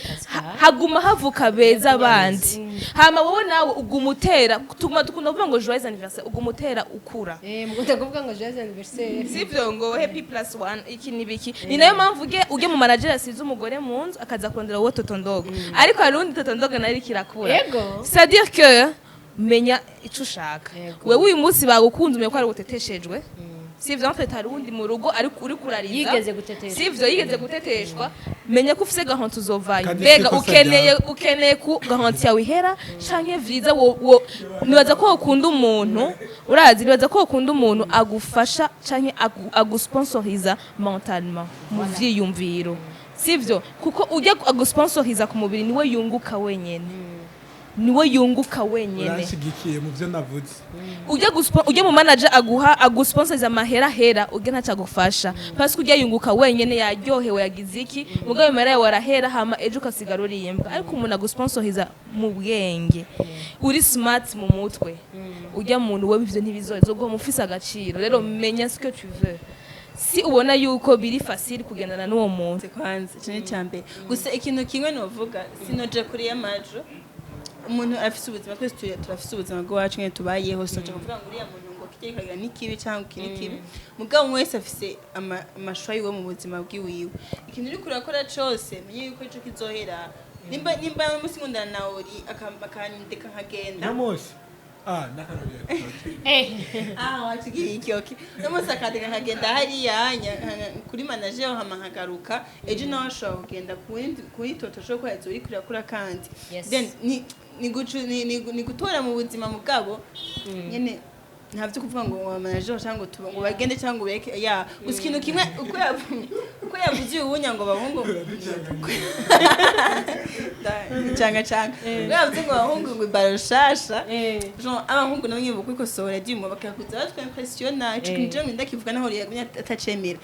haguma havuka beza abandi, hama wowe nawe uguma utera, tuguma dukunda kuvuga ngo joyeux anniversaire, uguma utera ukura. Mukunda kuvuga ngo joyeux anniversaire. Sivyo? Ngo happy plus one, iki nibiki. Ni nayo mpamvu uge mu manager asize umugore mu nzu, akaza kurondera wowe toto ndogo, ariko hari undi toto ndogo nayo iriko irakura. Yego. C'est-à-dire que menya ico ushaka. Yego. Wewe uyu munsi bagukunze, umenye ko ari uteteshejwe, sivyo? En fait hari uwundi mu rugo ariko uri kurariza. Yigeze guteteshwa. Sivyo? Yigeze guteteshwa. Menya ko ufise garantie uzovayo. Kandi Mbega si ikosa ukeneye ryawe. ukeneye ku garantie yawe ihera canke vyiza wo nibaza ko ukunda umuntu, urazi, nibaza ko ukunda umuntu agufasha canke agusponsoriza mentalement, mu vyiyumviro, sivyo? Kuko ujya agusponsoriza ku mubiri niwe yunguka wenyene. Niwe yunguka wenyene. Uranshigikiye mu byo navuze. Ujya mu manager aguha, agusponsoriza amahera hera, ujya ntacyo agufasha, parce que ujya yunguka wenyene, yaryohewe, yagize iki, mugabo ayo mahera yawe arahera, hama ejo ukasigara urimbwa. Ariko umuntu agusponsoriza mu bwenge, uri smart mu mutwe, ujya muntu we ivyo ntibizoza ugomba ufise agaciro. Rero menya ce que tu veux. Si ubona yuko biri facile kugendana n'uwo muntu. Kwanza icyo ni icya mbere. Gusa ikintu kimwe novuga, sinoje kuri y'amajo, umuntu afise ubuzima, twese turafise ubuzima bw'iwacu nyine tubayeho. Sinoje kuvuga ngo uriya muntu ngo kijye kagira ni kibi cyangwa iki ni kibi, mugabo umwe wese afise ama choix yiwe mu buzima bwiwiwe. Ikintu uriko urakora cose, menye yuko ico kizohera. Nimba umunsi nkundana na Ori, akandeka nkagenda. No munsi n'akarorero. Ah, watugiriye iki? Okay, uno munsi akandeka nkagenda hariya kuri manager, hama nkagaruka ejo, nawe ashobora kugenda kuri toto, ashobora kuba uri kurakura kandi. Then ni gucu ni gutora mu buzima, mugabo nyene nta byo kuvuga ngo wa manager cyangwa ngo tuba ngo bagende cyangwa ngo bereke ya. Gusa ikintu kimwe, uko yavuze ubunya ngo bahungu canga canga, uko yavuze ngo abahungu ngo ibaro shasha, genre abahungu nabo nyine kwikosora dimo bakakuza batwa impressiona. Ico kintu je ndakivuga naho yagumye atacemera,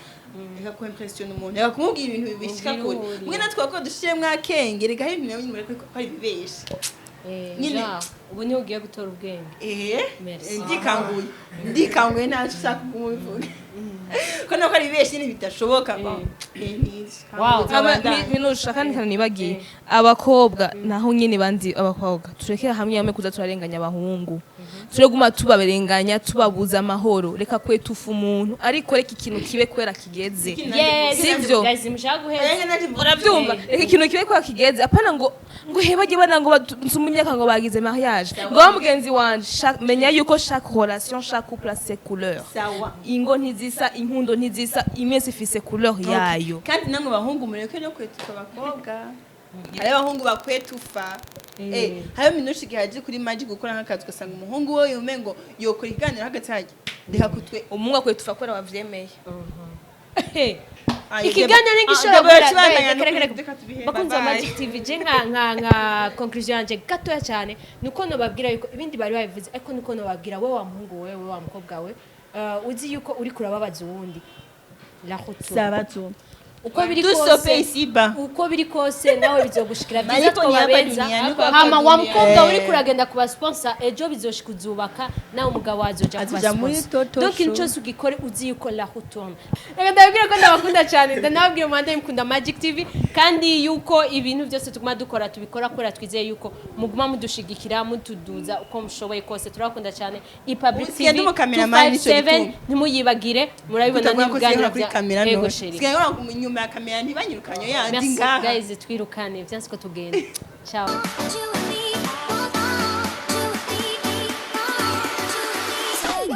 reka ku impressiona umuntu, reka kumubwira ibintu bishika kure. Mwe natwe ko dushiremwo akenge, reka hari ibintu nyine ko ari bibeshe. Nyine. Ubu niho ugiye gutora ubwenge. Merci. Ndikanguye, ndikanguye, ntacyo ushaka kumubivuga ko nako ari benshi nyine bidashoboka. Bon, ni Wow. Minusha, kandi kandi nibagiye abakobwa naho nyine, bandi abakobwa turekera hamwe hamwe kuza turarenganya abahungu, tureguma tubaberenganya, tubabuza amahoro. Reka kwetufa umuntu, ariko reka ikintu kibe kubera kigeze. Yes. Sivyo? Guys, mushaka guheza. Urabyumva? Reka ikintu kibe kubera kigeze, apana ngo hebajye bana ngo batsuma imyaka ngo bagize mariage, ngo wa mugenzi wanje. Menya yuko chaque relation, chaque couple a ses couleurs. Sawa. Ingo ntizisa, inkundo ntizisa, imwe ifise couleur yayo. Kandi namwe bahungu mureke no kwetufa abakobwa. Hari abahungu bakwetufa. Hariho minusha igihe aje kuri Magic gukora nk'akazi, ugasanga umuhungu we yume ngo yokora ikiganiro hagati hajya reka kutwe. Umuhungu akwetufa kubera wavyemeye. Ikiganiro ntigishobora guhera. Guhera. Bakunzi ba Magic TV, je nka conclusion yanje gatoya cyane nuko nobabwira yuko ibindi bari babivuze, ariko nuko nobabwira, wowe wa muhungu, wewe wa mukobwa we, uzi yuko uri kurababaza uwundi, la route Sabato. Uko biri Tout kose, se paie ici-bas. uko biri kose nawe bizogushikira byiza. Ariko ni hapa Twobabenza. duniani, kwa Hama wa dunia. mukobwa uri kuragenda kuba sponsor, ejo bizoshika uzubaka nawe umugabo wazoja kuba Azoja muri sponsor. Toto Donc Show. ikintu cyose ugikore uzi yuko la route tourne. Reka ndababwira ko ndabakunda cyane, ndanababwira muhande mukunda Magic TV, kandi yuko ibintu byose tuguma dukora tubikora kubera twizeye yuko muguma mudushigikira, mutuduza uko mushoboye kose. Turabakunda cyane. I Public Usigaye TV ndi umukameramani, nico 257, gituma. ntimuyibagire, murabibona Kutavuga ko n'ibiganiro sigaye kuri kamera Ego none. chérie. Sigaye nkora inyuma ya kamera, ntibanyirukanye yandi Merci ngaha. guys, twirukane vyansi ko tugenda. Ciao. You